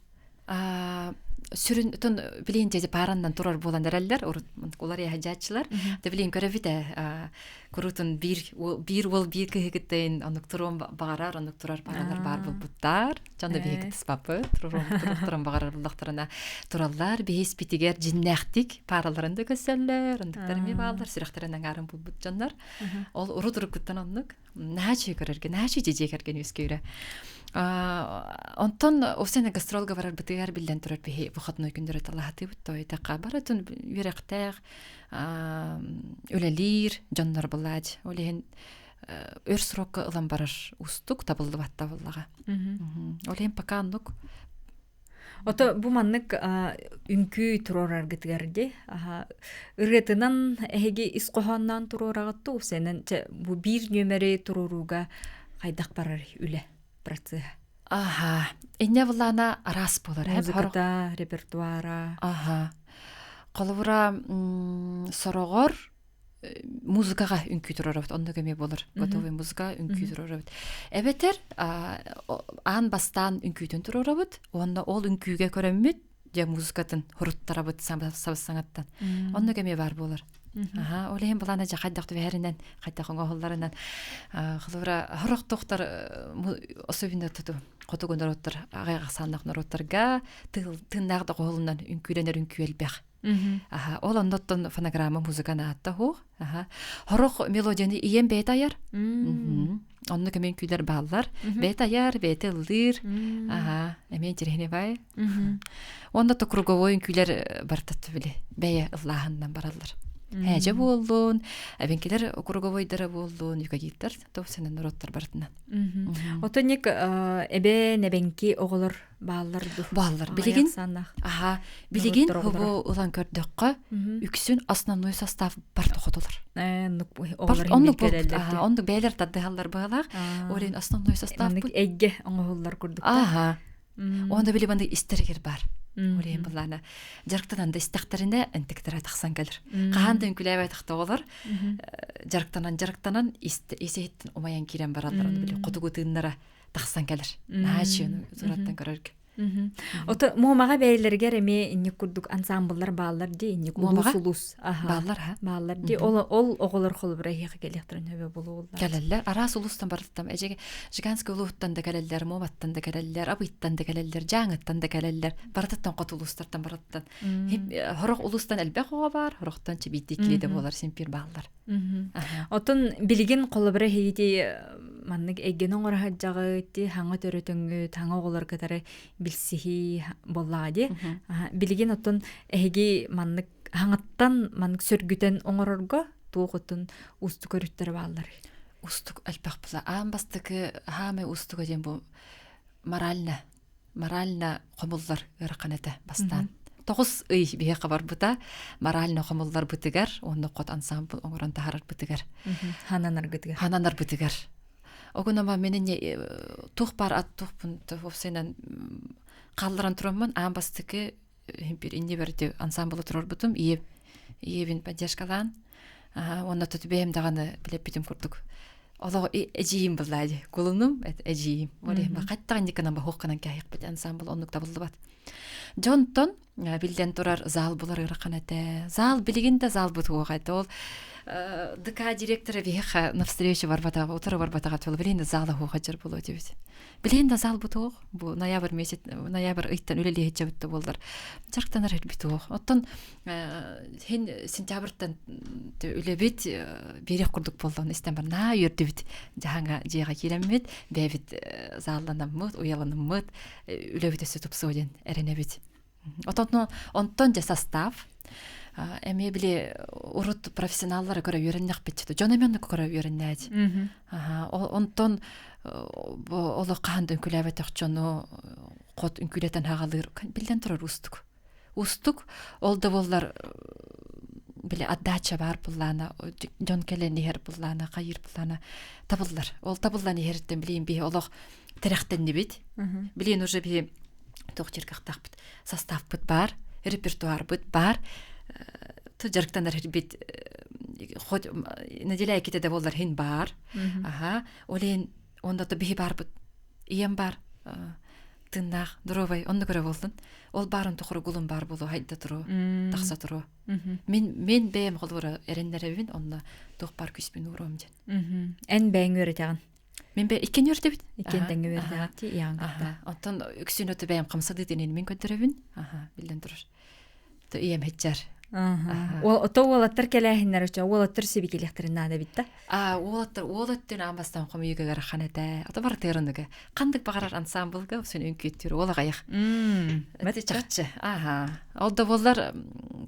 сүрүн тон билин дьэ паараннан турар буолан эрэллэр урут улар яһадьааччылар да билин көрөбүт ээ курутун биир биир уол биир кыһы кыттайын оннук туруон баҕарар оннук турар пааралар баар буолбуттар дьон да биһиги кыттыспаппыт туруохтарын баҕарар буллахтарына тураллар биһиспитигэр дьиннээхтик паараларын да көсөллөр оннуктар эмиэ бааллар сүрэхтэрин аҥаарын булбут дьоннор ол урут уруккуттан оннук наһаа үчүгэй көрөргө наһаа үчүгэй дьиэ кэргэн үөскүүрэ онтон осена гастролга барарбытыгар биллэн турар биһи выходной күндөрө талаһатыыбыт тойтака барытын үөрэхтээх үлэлиир дьоннор былаадь ол иһин өр срокка ылан барар устук табыллыбат табыллаҕа ол иһин пока оннук Ото бу маннык үҥкүү туруораргытыгар ди ырыатынан эһиги ис хоһоонноон туруораҕыт дуу сенен бу биир нүөмэри туруорууга хайдах барар үлэ процеһа Аха. Инне буллаана араас буолар. Музыката, репертуара. Аха. Холобура сороҕор музыкаҕа үҥкүү туруорабыт оннук эмиэ буолар готовый музыка үҥкүү туруорабыт эбэтэр аан бастаан үҥкүүтүн туруорабыт уонна ол үҥкүүгэ көрөммүт дьэ музыкатын хоруттарабыт сабыс-саҥаттан оннук эмиэ баар буолар аха ол иһин былаана дьэ хайдах түбэһэринэн хайдах оҥоһулларынан холобура хорохтохтор особенно туту хотугу норуоттар аҕай ахсааннаах норуоттарга тыыннаах да хоһулунан үҥкүүлэнэр үҥкүү элбэх Аха, ол онноттон фонограмма музыканы аатта хуох. Аха. Хорох мелодияны ийэм бэйэтэ айар. Онно кэмин күлэр бааллар. Бэйэтэ айар, бэйэтэ ыллыыр. Аха, эмиэ интересный бай. Онно то круговой үҥкүүлэр бартат били бэйэ ыллааһынынан бараллар. Һээдьэ буоллун, эбинкилер круговойдара буоллун, юкагиттар, топсенен народтар барытынан. Отонник эбэ небенки оҕолор бааллар ду бааллар билигин аха билигин бу ылан көрдөххө үксүн основной состав бар тохотолор оннук оннук бээлер тардыһаллар быһалаах орен основной состав эйге оҥоһуллар курдук аха онда били маннык истэригэр бар Олейн буллаана жарыктанан да истэхтэринэ ынтыктара тахсан кэлэр. Хаһан да үҥкүлээбэтэх оҕолор жарыктанан жарыктанан ис-иһиттэн умайан киирэн бараллар били хотугу тыыннара тахсан кэлэр. Наһаа үчүгэй сураттан көрөргө. Ото Муомаҕа бэйэлэригэр эмиэ инник курдук ансамбллар бааллар дии инник улуус улуус бааллар ха бааллар дии ол ол оҕолор холобура эһиэхэ кэлиэхтэрин сөбө буолууллар кэлэллэр араас улуустан барыттан эжеге Жиганский улууһуттан да кэлэллэр Муоматтан да кэлэллэр Абыйтан да кэлэллэр Дьааҥыттан да кэлэллэр барытыттан хоту улуустартан барыттан хорох улуустан элбэх оҕо баар хорохтон чибиитти килиде буолар симпир бааллар Отон билигин холобура эһигити маннык эйгэни оҥоро сылдьаҕыт ти хаҥа төрөтөҥҥүт хаҥа оҕолор кытары билсиһии буоллаҕа дии билигин оттон эһиги маннык хаҥаттан маннык сөргүтэн оҥорорго туох оттон уустук өрүттэрэ бааллар устук элбэх була аан бастакы хаамай устуга диэн бу морально морально хомуллар ыарахан этэ бастаан. 9 ый биһиэхэ барбыта морально хомулларбытыгар уонна хот ансамбль оҥорон таһаарарбытыгар хананаргытыгар хананарбытыгар огунама мен туох бар ат туохпун уопсайынан хаалларан тураммын аан бастакы бир инни берди ансамблы турарбытым ийэб ийэбин поддержкалаан уонна тут бэйэм даҕаны билэппитим курдук олох эдьиийим буллаа дии кулунум эдьиийим ол иһин хаттаҕын дикканан баһуохханан кээһиэхпит ансамбл оннук табыллыбат дьонтон биллэн турар зал булар ыарахан этэ зал билигин да зал бутуох этэ ол ДК директора биһиэхэ навстречу барбатаҕа утары барбатаҕа тула билигин да зала хуоха дьар буолуо дибит Билигин да зал бутуох, бу ноябрь месяц, ноябрь ыйтан үлэлиэһиччэбит да буоллар, дьарыктанар эрбит уох. Оттон хин сентябрьтан үлэбит биэриэх курдук буоллаҕына истэн бар наа үөрдүбүт. Дьаһаҥа дьиэҕэ киирэммит, бэйэбит заалланаммыт, уйаланаммыт, үлэбит өссө тупсуо диэн эрэнэбит. Отон онтон дьэ состав. Эмиэ били урут профессионаллары көрө үөрэннэхпит. Дьон эмиэ оннук көрө үөрэннээт. Онтон олох хаһан да үҥкүүлээбэтэх дьону хот үҥкүүлэтэн хаҕалыыр биллэн турар уустук. Уустук. Ол да буоллар били отдача баар буллаана дьон кэлэн иһэр буллаана хайыыр буллаана табыллар. Ол табыллан иһэриттэн билиин биһи олох тирэхтэннибит. Билиин уже биһи туох дьарыктаахпыт составпыт баар, репертуарбыт баар. Ту дьарыктанар бит хоть неделя иккитэ да буоллар хин баар. Аха. Ол иһин онно то биһи баарбыт. Ийэм баар. Тыыннаах, доруобай, онно көрө буоллун. Ол баарын тухары гулун баар буолуо, хайда туруо, тахса туруо. Мин мен бэйэм холобура эрэннэрэбин, онно туох баар күүспүн ууруом диэн. Эн бэйэҥ үөрэтэҕин. Мин бэ иккин үөрдэбит. Иккин тэҥҥэ үөрдэҕит ти иаҕын кытта. Оттон үксүн өтө бэйэм хамсадыы тинин мин көрдөрөбүн. Аха, биллэн турар. То ийэм хеччэр. Ото уолаттар кэлээһиннэр очо уолаттар сибикилиэхтэрин наада эбит да. А уолаттар уол өттүн аан бастаан хомуйуга ыарахан этэ. Ото барытыарыныга. Хандык баҕарар ансамблга үксүн үҥкүүттүүр уол аҕайах. Эти чахчы. Аха. Ол да буоллар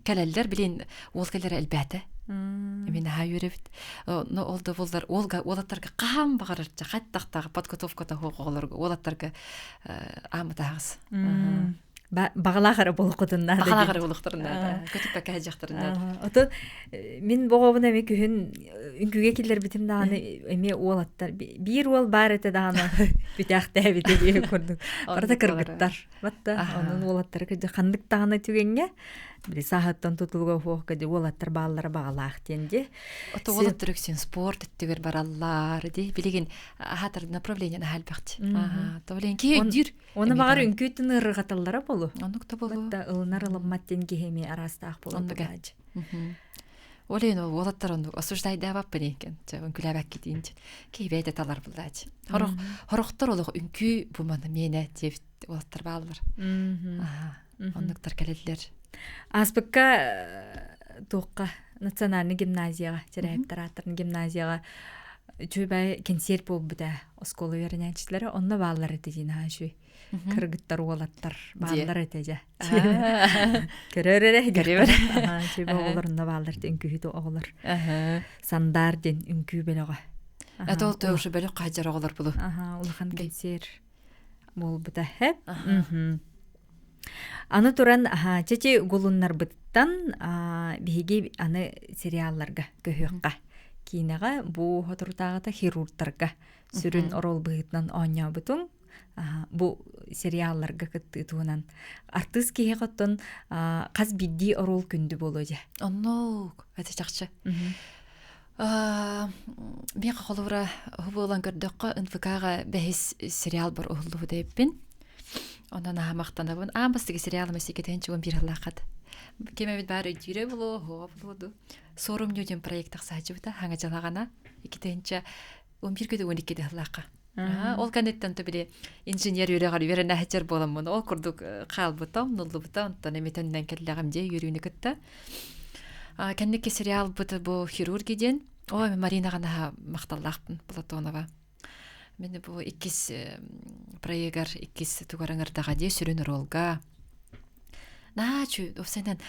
кэлэллэр билин уол кэлэрэ элбээтэ. Мин аһаа үөрэбит. Но ол да буоллар уолга уолаттарга хаһан баҕарар хаттахтаах подготовката суох оҕолорго уолаттарга аамытааҕыс. Бағалаах эрэ буолуоххутун наада. Бағалаах эрэ буолуохтарын наада. Көтүппэккэ сылдьахтарын наада. Отон мин боҕобун эми күһүн үҥкүүгэ киллэрбитим даҕаны эмиэ уолаттар биир уол баар этэ даҕаны бүтээхтээбитэ диэ курдук. Барыта кыргыттар. Батта онон уолаттары кырдьа ханнык даҕаны түгэҥҥэ били сааһыттан тутулуга суох кыдьы уолаттар бааллара баҕалаах диэн дии. Ото уолаттар үксүн спорт өттүгэр бараллар дии. Билигин аһатар направление наһаа элбэхти. Аха, то билигин киһи өйдүүр. Оны баҕар үҥкүүтүн ыарырҕаталлара болу. Оннук да болу. Батта ылынар ылыммат диэн киһи эмиэ араастаах болу. Оннуга. Ол иһин ол уолаттар оннук осуждайдаабаппын экен. Чэ, үҥкүүлээбэккитиин. Киһи бэйэтэ талар буллаачы. Хорох хорохтор олох үҥкүү бу маны миэнэ диэбит уолаттар бааллар. Оннуктар кэлэллэр. Ааспыкка туохха национальный гимназияҕа, Чэрээптэр ааттарын гимназияҕа үчүгэй кэнсиэр буолбута оскуола үөрэнээччилэрэ онно бааллар этэ дии наһаа үчүгэй кыргыттар уолаттар бааллар этэ дьэ көрөр эрэ көрөр үчүгэй оҕолор онно бааллар этэ үҥкүүһүт оҕолор сандаар диэн үҥкүү бөлөҕө это ол тоже бөлөх хаһдьар оҕолор булу улахан кэнсиэр буолбута хэп Аны туран чэчи гулуннарбыттан биһиги аны сериалларга көһүөххэ. Киинэҕэ бу соторутааҕыта хирургтарга сүрүн оруол быһыытынан оонньообутуҥ. Бу сериалларга кыттыы туһунан артыыс киһиэхэ оттон хас биирдии оруол күндү буолуо дьэ. Оннук, это чахчы. Миэхэ холобура буолан көрдөххө НФК-ҕа бэһис сериал бар уһуллубут эбиппин. Онон аһа махтанабын. Аан бастакы сериалым өссө чугун биир сыллааххат. Ким эбит баар өйдүүрэ буолуо, оһуоҕа буолуо дуу. Суорумньу диэн проект тахсааччыбыта хаҥа дьалаҕана. Иккитинчэ 11 да 12 да сыллаахха. Ол кэнниттэн то били инженер үөрэҕэр үөрэнээччэр буоламмын ол курдук хаалбыта, умнуллубута, онтон эмитэннэн кэллэҕим дии үөрүүнү кытта. Кэнники сериалбыт бу хирурги диэн. Ой, Маринаҕа наһаа махталлаахпын Платонова. Мин бу иккис проегар иккис тугар ыҥырдаҕа дии сүрүн оруолга. Наһаа үчүгэй, уопсайынан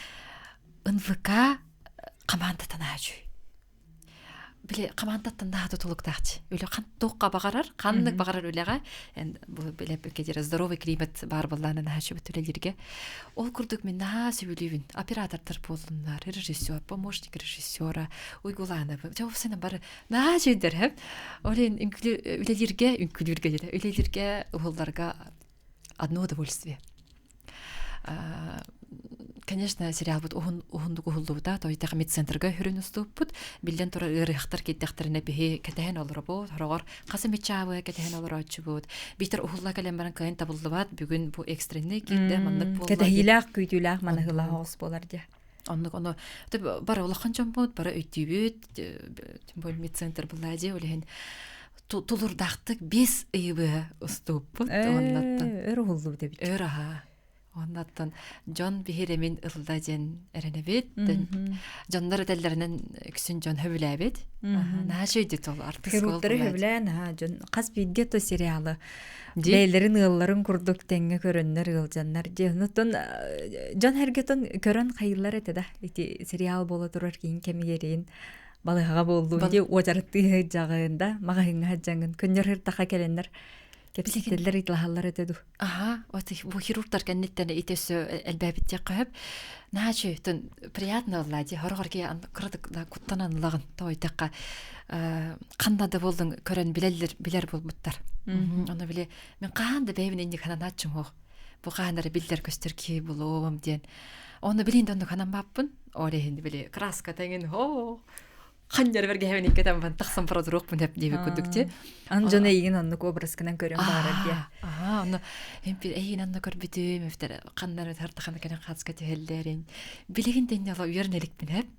НВК хамаандата наһаа үчүгэй. Били хамаандаттан наһаа тутулуктаахчы. Үлэ туохха баҕарар, ханнык баҕарар үлэҕэ эн бу билэ здоровый климат баар буоллаана наһаа үчүгэй үлэлииргэ. Ол курдук мин наһаа сөбүлүүбүн. Оператордар буоллуннар, режиссер, помощник режиссера, Уйгуланова. Дьэ, уопсайынан бары наһаа үчүгэйдэр, һэп. Ол иһин үлэлииргэ, үҥкүүлүүргэ диэтэ. Үлэлииргэ, уһулларга одно удовольствие. Конечно, сериалбыт уһун уһундук уһуллубута, тойтах медцентрга хүрүн уступпут. Биллэн турар ыарыһахтар киирдэхтэринэ биһи кэтэһэн олоробут, хороҕор хас эмит чаабы кэтэһэн олорооччубут. Биитэр уһулла кэлэн баран кыайан табыллыбат, бүгүн бу экстренный киирдэ, маннык буолла. Кэтэһиилээх, күүтүүлээх манаһыылаах оҕус буолар дьэ. Оннук ону бары улахан дьоммут, бары өйдүүбүт, тем более медцентр была дии, ол иһин тулурдаахтык 5 ыйы быһа уступпут. Өр уһуллубут эбит. Өр аһаа. Оннаттан дьон биһирэмин ылла диэн эрэнэбит. Дьоннор этэллэринэн үксүн дьон хөбүлээбит. Наһаа үчүгэй ол артыыс Хирургтары хөбүлээн аха дьон хас биирдии то сериалы бэйэлэрин ыалларын курдук тэҥҥэ көрөннөр ыалдьаннар дии. Онтон дьон эргэтон көрөн хайыллар этэ да ити сериал буола турар киин кэмигэрин балыһаҕа буоллун дии уочараттыы сылдьаҕын да маҕаһыыҥҥа сылдьаҥҥын көннөр ыртаха кэлэннэр кэпсэтэллэр ыйыталаһаллар этэ дуу. Аха, вот бу хирургтар кэнниттэн ити өссө элбээбит диэххэ сөп. Наачы, тон приятно ылла дии, хороҕор ки кыратык да куттанан ылаҕын тоойдахха ханна да буоллун көрөн билэллэр билэр буолбуттар. Ону били мен хаһан да бэйэбин инник хананааччым суох. Бу хаһан эрэ биллэр көстөр киһи булуом диэн. Ону билин да оннук ханаммаппын. Ол иһин били краска тэҥин хоо ханньар бэргэһэбин иккитэн бан тахсан продуруохпун эп диэбит курдук ти. Ан дьон эйигин оннук образкынан көрөн баарар диэ. Аа, ону эйигин анна көрбүтүм, эфтер ханнар тартахана кэлэн хаацка түһэллэрин. Билигин тэнне ала үөрэн эликпин эп.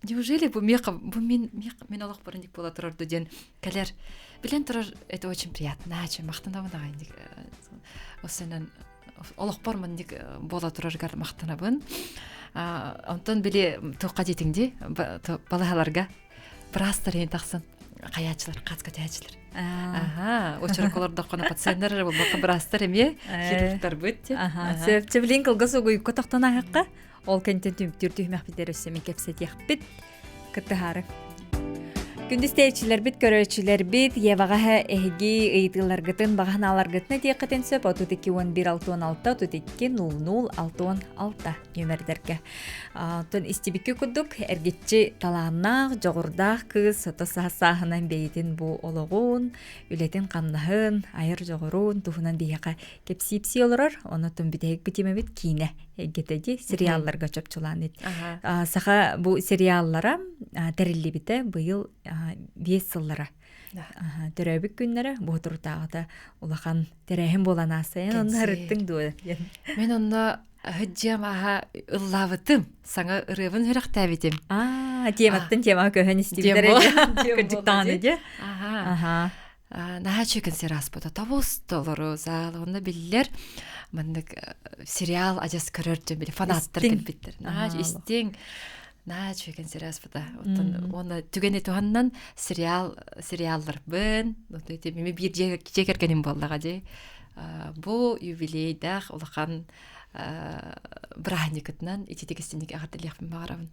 Неужели бу меха бу мин мен олох барын буола турар диэн кэлэр. Билэн турар это очень приятно, чэ махтанабын аҕай осенен олохпор манник буола тураргар махтанабын. Онтон били туохха диэтиҥ дии балаһаларга быраастар иһин тахсан хайааччылар хааска түһээччилэр. Аха, очерк олордоххуна пациеннар эрэ буолбакка быраастар эмиэ хирургтарбыт. Аха, сөп. Чэбилин кылгас угуйукка тохтон ааһыкка ол кэнтэн түмүктүүр түһүмэхпитигэр өссө эмиэ кэпсэтиэхпит. Кыттыһаары. Күндү истээччилэрбит, көрөөччүлэрбит, Еваҕа эһиги ыйытыыларгытын, баҕа санааларгытын этиэххитин сөп 32 11 66 32 00 66 нүөмэрдэргэ. Оттон истибикки курдук эргиччи талааннаах, дьоҕурдаах кыыс сото сааһынан бэйэтин бу олоҕун, үлэтин-хамнаһын, айар дьоҕурун туһунан биһиэхэ кэпсиипсии олорор. Онон бүтэһик битимэбит киинэ эйгэтэ дии сериалларга чопчулаан ит. Саха бу сериаллара тэриллибитэ быйыл 5 сыллара. Төрөөбүт күннэрэ бу турутааҕыта улахан тэрээһин буолан ааста. Эн онно ырыттыҥ дуо? Мен онно ыһыддьыам аха ыллаабытым. Саҥа ырыабын үрэхтээбитим. Аа, тематтан темаға көһөн истибиттэр. Кырдьык даҕаны дии. Аха. Наһаа үчүгэй концерт ааспыта. Тобус толору зал. Онно биллэр маннык сериал адьас көрөр дьон били фанаттар кэлбиттэр. Наһаа истиҥ. Наһаа үчүгэй концерт ааспыта. Оттон уонна түгэни туһаннан сериал сериалларбын, ити биир дьиэ кэргэним буоллаҕа дии. Бу юбилейдаах улахан бырааһынньыкытынан ититик истинник эҕэрдэлиэхпин баҕарабын.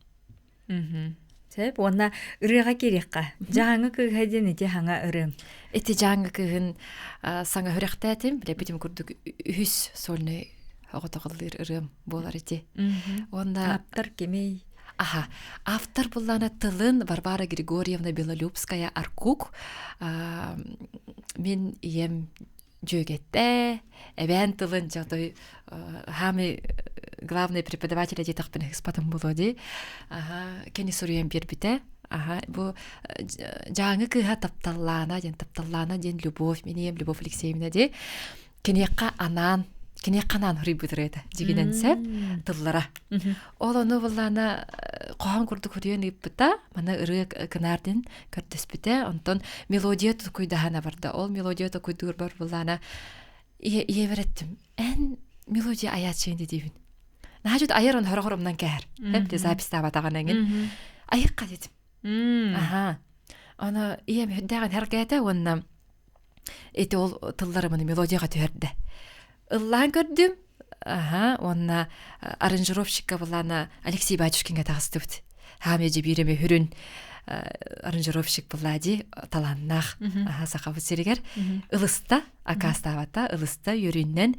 Сөп уонна ырыаҕа киириэххэ. Дьааҥы кыыһа диэн ити хаҥа ырыаҥ. Ити дьааҥы кыыһын саҥа үрэхтээтим. Билэппитим курдук үһүс сольный оҕотоҕоллуур ырыам буолар ити. Уонна Ааптар кимий? Аха, автор буллана тылын Варвара Григорьевна Белолюбская Аркук. Мин ийэм дьүөгэтэ, эбээн тылын дьэ отой хаамый главный преподаватель диэтэхпинэ ыспатым буолуо дии. Аха, кини суруйан биэрбитэ. Аха, бу Дьааҥы кыыһа Тапталлаана диэн Тапталлаана диэн Любовь, мин ийэм Любовь Алексеевна дии. Киниэхэ анаан киниэхэ анаан суруйбут ырыата дьигинэн сөп тыллара. Ол ону буллаана хоһоон курдук суруйан ыыппыта, маны ырыа кынаар диэн көрдөспүтэ. Онтон мелодия токуйдаһана барда. Ол мелодия токуйдуурбар буллаана ийэбэр эттим. Эн мелодия айааччыын диибин. Наһаа айар он хорохорумнан кэһэр. Эп записьтаабатаҕын эҥин. Айыкка дедим. Аха. Аны ийэм үрдээҕин хэргээтэ уонна ити ол тыллары маны мелодияҕа түһэрдэ. Ыллаан көрдүм. Аха, уонна аранжировщикка буллаана Алексей Батюшкинга таҕыстыбыт. Хаамия дьибиирэми хүрүн аранжировщик буллаа дии талааннаах аха сахабыт сиригэр ылыста акаастаабата ылыста үөрүүннэн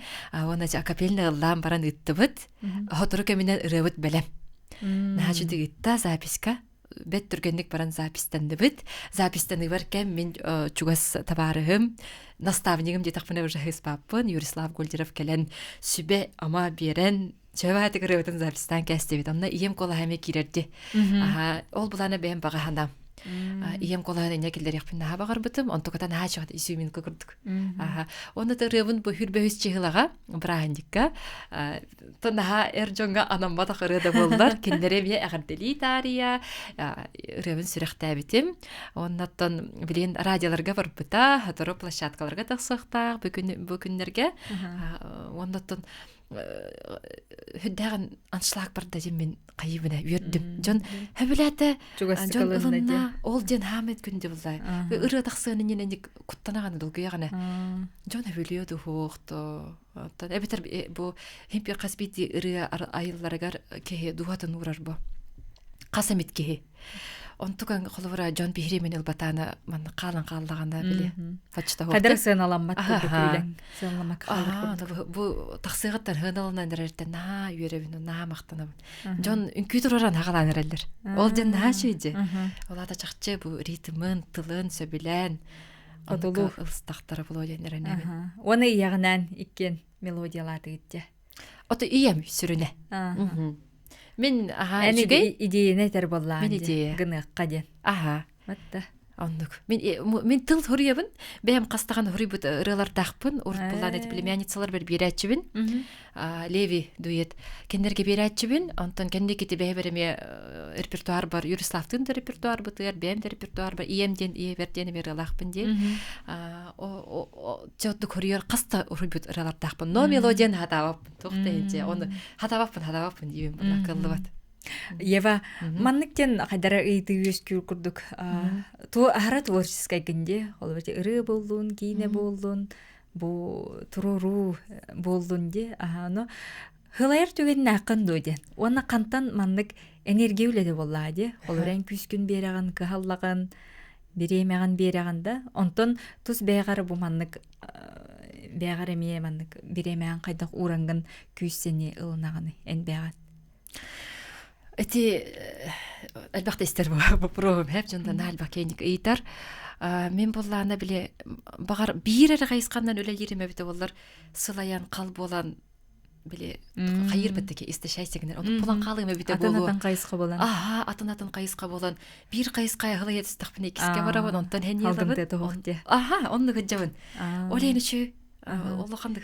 уонна акапельно ыллаан баран ыыттыбыт сотору кэминэн ырыабыт бэлэм наһаа ыытта записка бэт түргэнник баран запистанныбыт. Запистаныыбар кэм мин чугас табаарыһым, наставнигым диэтэхпинэ уже ыспааппын, Юрислав Гольдеров кэлэн сүбэ-ама биэрэн чөбаатык ырыабытын запистаан кээстибит. Онно ийэм куолаһа эмиэ киирэрди. Ол булаана бэйэм баҕаһанам. Ийэм куолаһын инньэ киллэриэхпин наһаа баҕарбытым. Онтуката наһаа чугас изюминка курдук. Онно ырыабын бу хүрбөһүс чыһылаҕа бырааһынньыкка наһаа эр дьоҥҥо анамматах ырыа да буоллар, кинилэри эмиэ эҕэрдэлии таарыйа ырыабын сүрэхтээбитим. Оннуттан билигин радиоларга барбыта, сотору площадкаларга тахсыахтаах бу күннэргэ. Оннуттан Хүддээҕин аншлаг барда диэн мин хайыбына үөрдүм. Дьон хөбүлээтэ дьон ылынна ол диэн хаамыт күндү булла. Ырыа тахсыан иннинэ куттанаҕаны долгуйаҕына. Дьон хөбүлүө дуһуохто. Оттон эбэтэр бу химпи хас биирдии ырыа айылларыгар киһи дууһатын уурар бу. Хас эмит киһи. Онтукан холобура дьон биһириэмин ылбатаана манна хаалан хааллаҕына били почта Хадыр сыаналаммат курдук үлэҥ сыаналаммак хаалар курдук. Бу тахсыаҕыттан сыаналанан эрэртэн наһаа үөрэбин, наһаа махтанабын. Дьон үҥкүү тураран хагалаан эрэллэр. Ол дьон наһаа үчүгэй Ол аата чахчы бу ритмын, тылын сөбүлээн Одулуу ылстахтара буолуо диэн эрэнэбин. Уонна ийэҕинээн иккиэн мелодиялаатыгыт дьэ. Ото ийэм сүрүнэ. Мин аха Эн үчүгэй. идеяны этэр буоллаҕын Мин идея. Гыныахха диэн. Аха. Матта. Оннук. Мин мин тыл хуруйабын. Бэйэм хастахан хуруйбут ырыалардаахпын. Урут буллаан эти племянницалар бер биэрээччибин. Леви дует. Кеннерге биэрээччибин. Онтон кэнники ити бэйэбэр эмиэ репертуар бар. Юриславтыын да репертуар бытыгар, бэйэм да репертуар бар. Ийэм диэн ийэбэр диэн эмиэ ырыалаахпын диэн. Чоттук хуруйар хаста уруйбут ырыалардаахпын. Но мелодияны хатаабаппын. Туох да иһин оны хатаабаппын хатаабаппын диибин була кыллыбат. Ева, маннык диэн хайдара ыйытыы үөскүүр курдук ту аһара творческай гин Ол ырыы буоллун, киинэ буоллун, бу туруоруу буоллун ди аһааны хылайар түгэннээххин дуо диэн. Уонна хантан маннык энергия үлэтэ буоллаа ди. Ол эрэн күүскүн биэрэҕин, кыһаллаҕын, бириэмэҕин биэрэҕин да. Онтон тус бэйэҕэр бу маннык бэйэҕэр эмиэ маннык бириэмэҕин хайдах уурангын күүс сэниэ ылынаҕыный эн бэйэҕин? Эти элбэх да истэр боппуруоһум хэп дьонтон элбэх киэник ыйытар. Мин буллаана били баҕар биир эрэ хайысханан үлэлиирим эбитэ буоллар сылайан хал буолан били хайыр баттаки истощайся гынар онук булан хаалыым эбитэ буолуо атын атын хайысха болан аха атын атын хайысха болан биир хайысха хылайа түстахпына иккиске барабын онтон хэньиэлабын аха оннук ыджабын ол эни чү улахан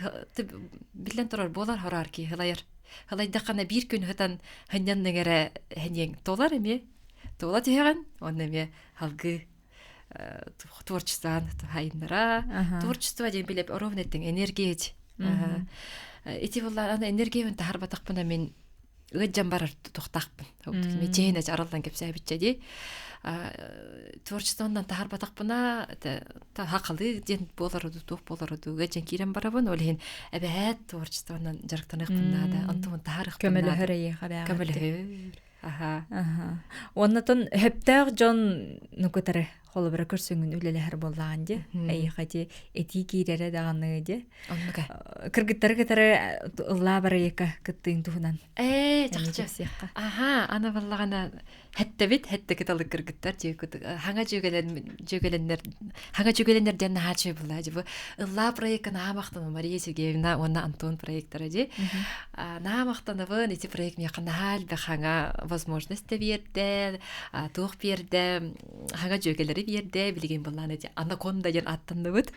биллэн турар буолар хораар ки хылайар хылайдаххана биир күн хытан хынньанныҥ эрэ хэньиэҥ туолар эмиэ туола түһэҕин онно эмиэ халгыы творчествоан хайыннара творчество диэн билеп ровно эттиҥ энергия ити буллар аны энергиябын таһарбатахпына мин ыаддьан барар тухтаахпын чэһин араллан кэпсээбиччэ дии творчествоннан таһарбатахпына хахалы диэн буолар туох буолар ыаддьан киирэн барабын ол иһин эбэһээт творчествонан дьарыктаныахпын наада онтумун таһарыахпын көмөлөһөр эйиэхэ көмөлөһөр Аха. Уоннатон хөптөөх дьон нукутары холобура көрсөҥүн үлэлэһэр буоллаҕын дии. Эйиэхэ ити этии киирэрэ даҕаны дии. Оннука. Кыргыттары кытары ыллаа барайыка кыттыын туһунан. Ээ, чахчы. Аха, ана баллаҕана хэттэбит, хэтте кыталы кыргыттар хаҥа дьүөгэлэн дьүөгэлэннэр хаҥа дьүөгэлэннэр диэн наһаа үчүгэй буолла дьи бу ыллаа проекка наһаа махтанабын Мария Сергеевна уонна Антон проектара дьи наһаа махтанабын ити проект миэхэ наһаа элбэх хаҥа возможность да биэрдэ туох биэрдэ хаҥа дьүөгэлэри биэрдэ билигин былаан ити анаконда диэн аттанныбыт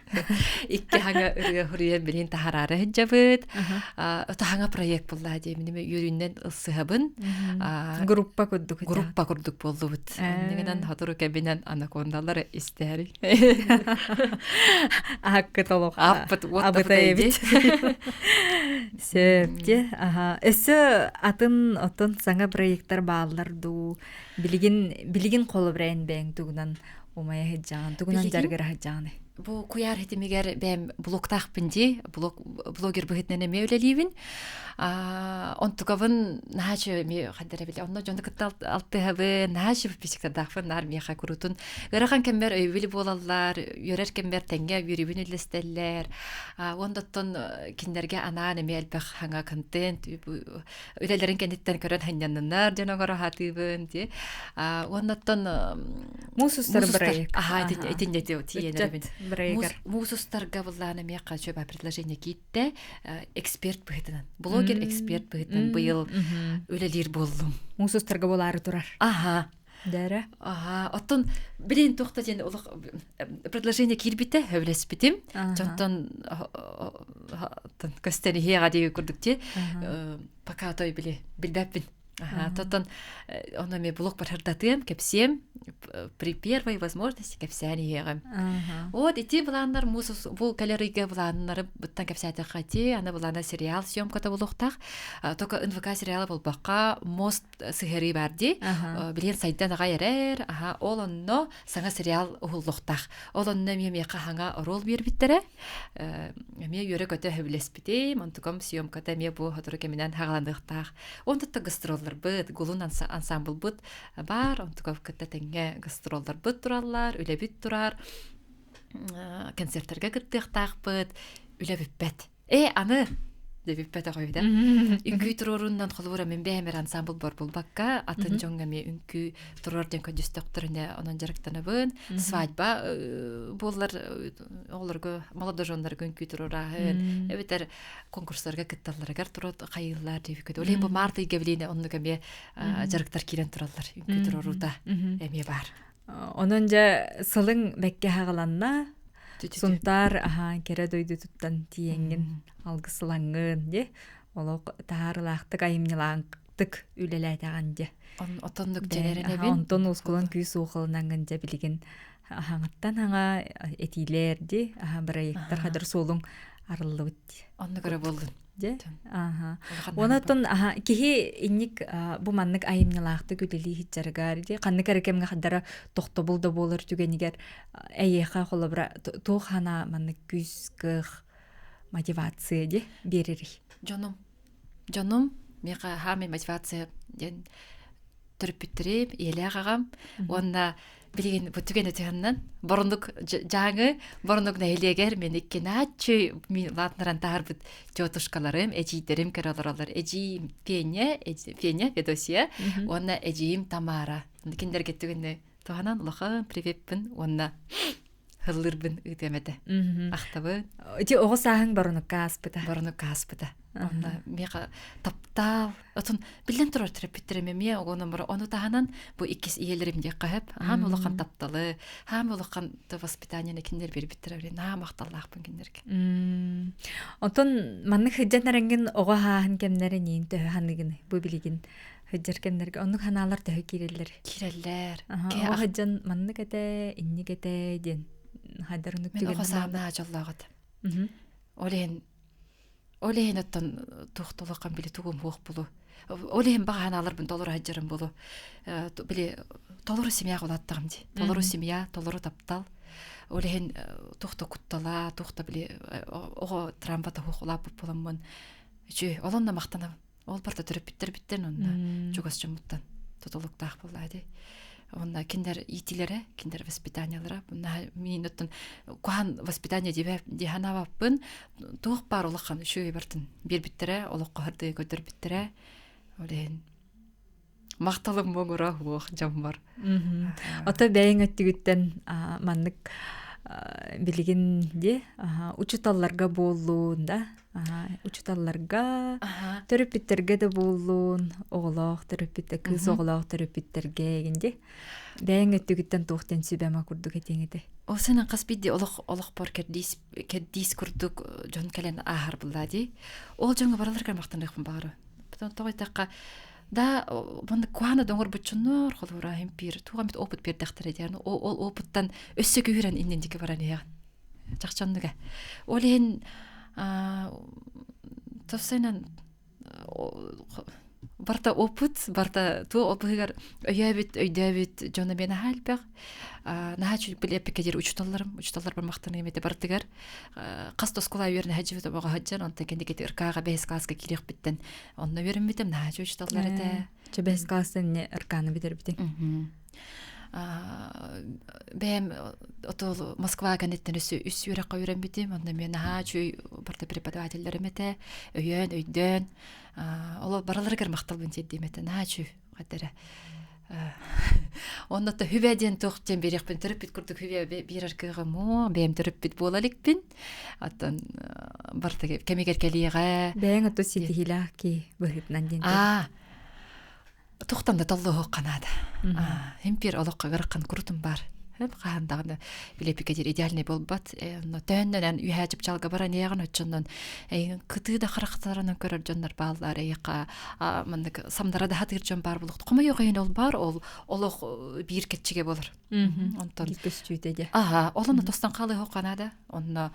икки хаҥа ырыа хуруйан билигин таһараары сылдьабыт ото хаҥа проект буллаа диэ миниме үөрүүннэн ылсыһабын группа курдук группа курдук буоллубут Иннигинэн сотору кэбинэн анакондалары истээри. Аһаккыт олох Ааппыт абытай эбит. Сөп дьэ. Аха. Өссө атын оттон саҥа проекттар бааллар дуу? Билигин билигин холобура эн бэйэҥ тугунан умайа сылдьаҕын, тугунан дьарыгыра сылдьаҕыный? Бу куйаар хитимигэр бэйэм блогтаахпын дии, блог блогер быһыытынан эмиэ үлэлиибин. Онтукабын наһаа үчүгэй эмиэ хайдара били онно дьону кытта алтыһабын, наһаа үчүгэй подписчиктардаахпын, наар миэхэ куруутун ыарахан кэммэр өйөбүл буолаллар, үөрэр кэммэр тэҥҥэ үөрүүбүн үллэстэллэр. Уонна оттон кинилэргэ анаан эмиэ элбэх хаҥа контент үлэлэрин кэнниттэн көрөн ханньанныннар дьон оҥоро сатыыбын дии. Уонна оттон Муус устар проект. Аха, итиннэ тиийэн эрэбин. Муус устарга былаан эмиэ хочу предложение кииттэ эксперт быһыытынан. Блогер эксперт быһыытынан быйыл үлэлиир буоллум. Муус устарга буолаары турар. Аха. Дэрэ. Аха, оттон билин туохта диэн олох предложение киирбитэ сөбүлэспитим. Дьонтон көстөн иһиэҕэ дии курдук ти. Пока той били билбэппин. Тотон ону эми блог барһардатыам, кэпсиэм при первой возможности кэпсээн иһиэҕим. Вот ити былааннар мусус бу кэлэр ыйга былааннары быттан кэпсээтэххэ ити аны былаана сериал съемката булуохтаах. Только НВК сериала булбакка мост сыһыарыы бар дии. Билигин сайдан аҕай эрэр. Аха, ол онно саҥа сериал уһуллуохтаах. Ол онно эмиэ миэхэ хаҥа оруол биэрбиттэрэ. Эмиэ үөрэ-көтө сөбүлэспитим. Онтукам съемката эмиэ бу сотору кэминэн хаҕаланыахтаах. Онтуттан гастролларбыт, Гулун ансамблбыт баар. Онтукам кытта тэҥҥэ гастролларбыт тураллар, үлэбит турар. Концертарга кыттыахтаахпыт. Үлэ бүппэт. Ээ, аны дэбиппэтэх үһү да. Үҥкүү туруорунан холобура мин бэйэм эрэ ансамбл бар булбакка, атын дьоҥҥо эмиэ үҥкүү туруор диэн көрдөстөхтөрүнэ онон дьарыктанабын. Свадьба буоллар оҕолорго, молодоженнарга үҥкүү туруорааһын, эбэтэр конкурстарга кытталларыгар туруот хайыыллар диэбиккит. Ол иһин бу март ыйга билиинэ оннук эмиэ дьарыктар киирэн тураллар. Үҥкүү туруоруута эмиэ баар. Онон дьэ сылыҥ бэккэ хаҕаланна. Сунтаар аһаан кэрэ дойдутуттан тиийэҥҥин алгысылаҥҥын дьэ олох таһаарылаахтык айымньылаахтык үлэлээтэҕин дьэ. Отоннук дьэлэринэбин. Онтон ускулан күүс уохалынаҥҥын дьэ билигин аһаҥыттан хаҥа этиилэр ди аха бырайыктар хадар суолуҥ арыллыбыт. Оннук эрэ буоллун. Дьэ, ааха. Онон аха киһи инник бу маннык айымньылаахтык үлэлии сылдьарыгар дии ханнык эрэ кэмҥэ хардара тохтобул да буолар түгэнигэр эйиэхэ холобура туох хана маннык күүс кыах мотивация дии биэрэрий? Дьонум. Дьонум миэхэ хаамай мотивация диэн төрөппүттэрим, ийэлээх аҕам уонна билигин бу түгэни туһаннан боронук дьааҥы боронук нэһилиэгэр мин иккинааччы мин лаатнаран таһарбыт тетушкаларым, эдьиийдэрим көрө олороллор. Эдьиийим Пеня, Пеня Федосия уонна эдьиийим Тамара. Кинилэргэ түгэнни туһанан улахан привеппин уонна һыллыырбын ыытыам этэ. Ахтабын. Ити оҕо сааһыҥ боронукка ааспыта. Боронукка ааспыта. Онно миэхэ таптаал. Отун биллэн турар төрөппүттэрим эмиэ оҕономоро ону таһынан бу иккис ийэлэрим диэххэ сөп. Хаам улахан тапталы, хаам улахан воспитаниены кинилэр биэрбиттэрэ билин наһаа махталлаахпын кинилэргэ. Онтон маннык сылдьан эрэҥҥин оҕо ааһын кэмнэрэ ниин төһө ханыгыный бу билигин сылдьар кэмнэргэ оннук ханаалар төһө киирэллэр? Киирэллэр. Оҕо сылдьан маннык этэ, инник этэ диэн хайдар оннук Мин оҕо саамнаа дьоллоох этим. Ол иһин ол иһин оттон туох толоххан били тугум хуох булу. Ол иһин баҕа ханааларбын толору сылдьарым булу. Били толору семья улааттаҕым дии. Толору семья, толору таптал. Ол иһин туох да куттала, туох да били оҕо травмата хуох улааппыт буоламмын үчүгэй. Ол онно махтанабын. Ол барыта төрөппүттэрбиттэн уонна чугас дьоммуттан тутулуктаах буоллаа дии. Уонна кинилэр иитилэрэ, кинилэр воспитаниелара миин оттон куһаан воспитание диэбэ дии санаабаппын туох баар улахан үчүгэй бартын биэрбиттэрэ, олоххо хардыы көрдөрбүттэрэ. Ол иһин махталым муҥура уох дьоммор. Ото бэйэҥ өттүгүттэн маннык билигин дии учууталларга буоллун да учууталларга төрөппүттэргэ да буоллун оҕолоох төрөппүттэр кыыс оҕолоох төрөппүттэргэ эгин дии бэйэҥ өттүгүттэн туох диэн сүбэма курдук этиэҥ этэй Ол сенен хас биирдии олох олохпор кэрдиис кэрдиис курдук дьон кэлэн ааһар буллаа дии. Ол дьоҥҥо бараларыгар махтаныахпын баҕарабын. Тоҕо эттэххэ да маннык куһаана да оҥорбуччуннор холобура иһин биир туох эмит опыт биэрдэхтэрэ диэн ол опыттан өссө күүһүрэн иннин диэки баран иһэҕин чахчы оннуга ол иһин тосайнан барыта опыт барыта туох опыһыгар өйөөбүт өйдөөбүт дьоно мен наһаа элбэх наһаа били эппиккэ диэри учууталларым учууталларбар махтаныам этэ барытыгар хас да оскуола үөрэнэ сылдьыбыт оҕо сылдьан онтон кэнники РК-ҕа бэһис класска киириэхпиттэн онно үөрэммитим наһаа учууталлар этэ Чэ бэһис класстан эмне РК-ны бүтэрбитиҥ бэйэм отол Москва кэнниттэн өссө үс үөрэххэ үөрэммитим онно эмиэ наһаа үчүгэй барыта преподавателлэрим этэ өйөөн өйдөөн ол барыларыгар махталбын тиэрдиим этэ наһаа үчүгэй эрэ Онно то хүбэ диэн туох диэн биэриэхпин төрөппүт курдук хүбэ биэрэр кыаҕым оо бэйэм төрөппүт буола иликпин оттон барыта кэмигэр кэлиэҕэ бэйэҥ ото ситиһиилээх киһи быһыытынан диэн аа тухтан да толлуһуохха наада импиэр олоххо ыараххан курутум баар. Хаһан даҕаны билэпикэ диир идеальный буолбат. Онно төһөннөн үһээ чыпчаалга баран иэҕин оччоннон кытыы да харахтарынан көрөр дьоннор бааллар эйиэхэ маннык самнара да хатыыр дьон баар булух. Хомойуох иһин ол баар, ол олох биир кэтчигэ болар. Онтон биир көстүүтэ дьэ. Аха, ол онно тостон хаалыһы канада. Онно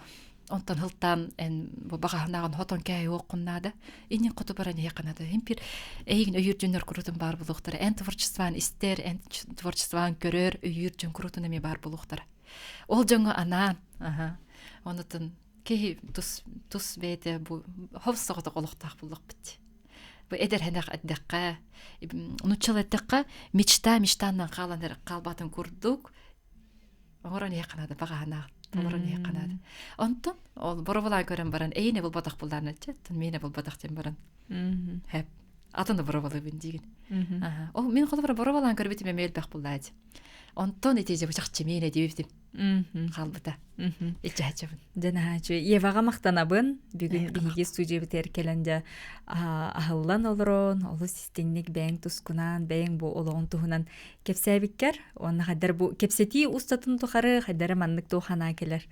онтон хылтаан эн бу баҕаһынааҕын хотон кээһи уоххун наада. Иннин хоту баран иһиэххэ наада. Импир эйигин өйүүр дьоннор курутун баар булуохтара. Эн творчестваан истэр, эн творчестваан көрөр, өйүүр дьон курутун эмиэ баар булуохтара. Ол дьоҥҥо анаан. Аха. Онутун киһи тус тус бэйэтэ бу хов соҕотох олохтоох буллахпыт. Бу эдэр хэнэх этдэххэ, нуччал эттэххэ, мечта мечтаннан хаалан хаалбатын курдук оҥорон иһиэххэ наада баҕаһынаах толорон иһиэххэ наада онтон ол боробулаан көрөн баран эйине булбатах буллаан чэ миэнэ булбатах диэн баран хэп атын боробалыыбын диигин ол мин холобура боробалаан көрбүтүм эмиэ элбэх буллаачы онтон ити дьэ чахчы миэнэ диэбитим хаалбыта иччэһэчэбин дьэ наһаачы Еваҕа махтанабын бүгүн биһиги студиябытыгар кэлэн дьэ аһыллан олорон олус истиҥник бэйэҥ тускунаан бэйэҥ бу олоҕун туһунан кэпсээбиккэр уонна хайдар бу кэпсэтии устатын тухары хайдара маннык туох санаа кэлэр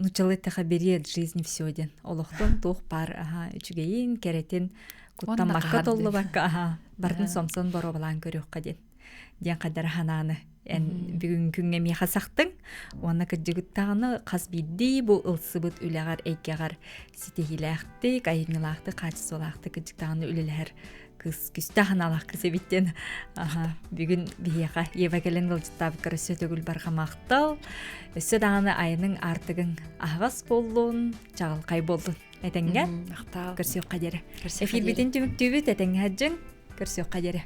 нуччалыы эттэхэ бери от жизни все диэн олохтон туох баар аха үчүгэйин кэрэтин куттаммакка толлубакка аха бартын сомсон боруобалаан көрүөххэ диэн диэн хайдара ханааны эн бүгүн күҥҥэ миэхэ сахтыҥ уонна кырдьыгыттаҕына хас биирдии бу ылсыбыт үлэҕэр эйгэҕэр ситиһиилээхтик айымньылаахтык хаачыстыбалаахтык кырдьыктаҕына үлэлэһэр кыыс күстээх аналаах кыыс эбит диэн бүгүн биһиэхэ Ева кэлэн ыалдьыттаабыккар өссө төгүл барҕа махтал өссө даҕаны айаныҥ аартыгыҥ аһаҕас буоллун чаҕылхай буоллун этэҥҥэ махтал көрсүөххэ диэри эфирбитин түмүктүүбүт этэҥҥэ сылдьыҥ көрсүөххэ диэри.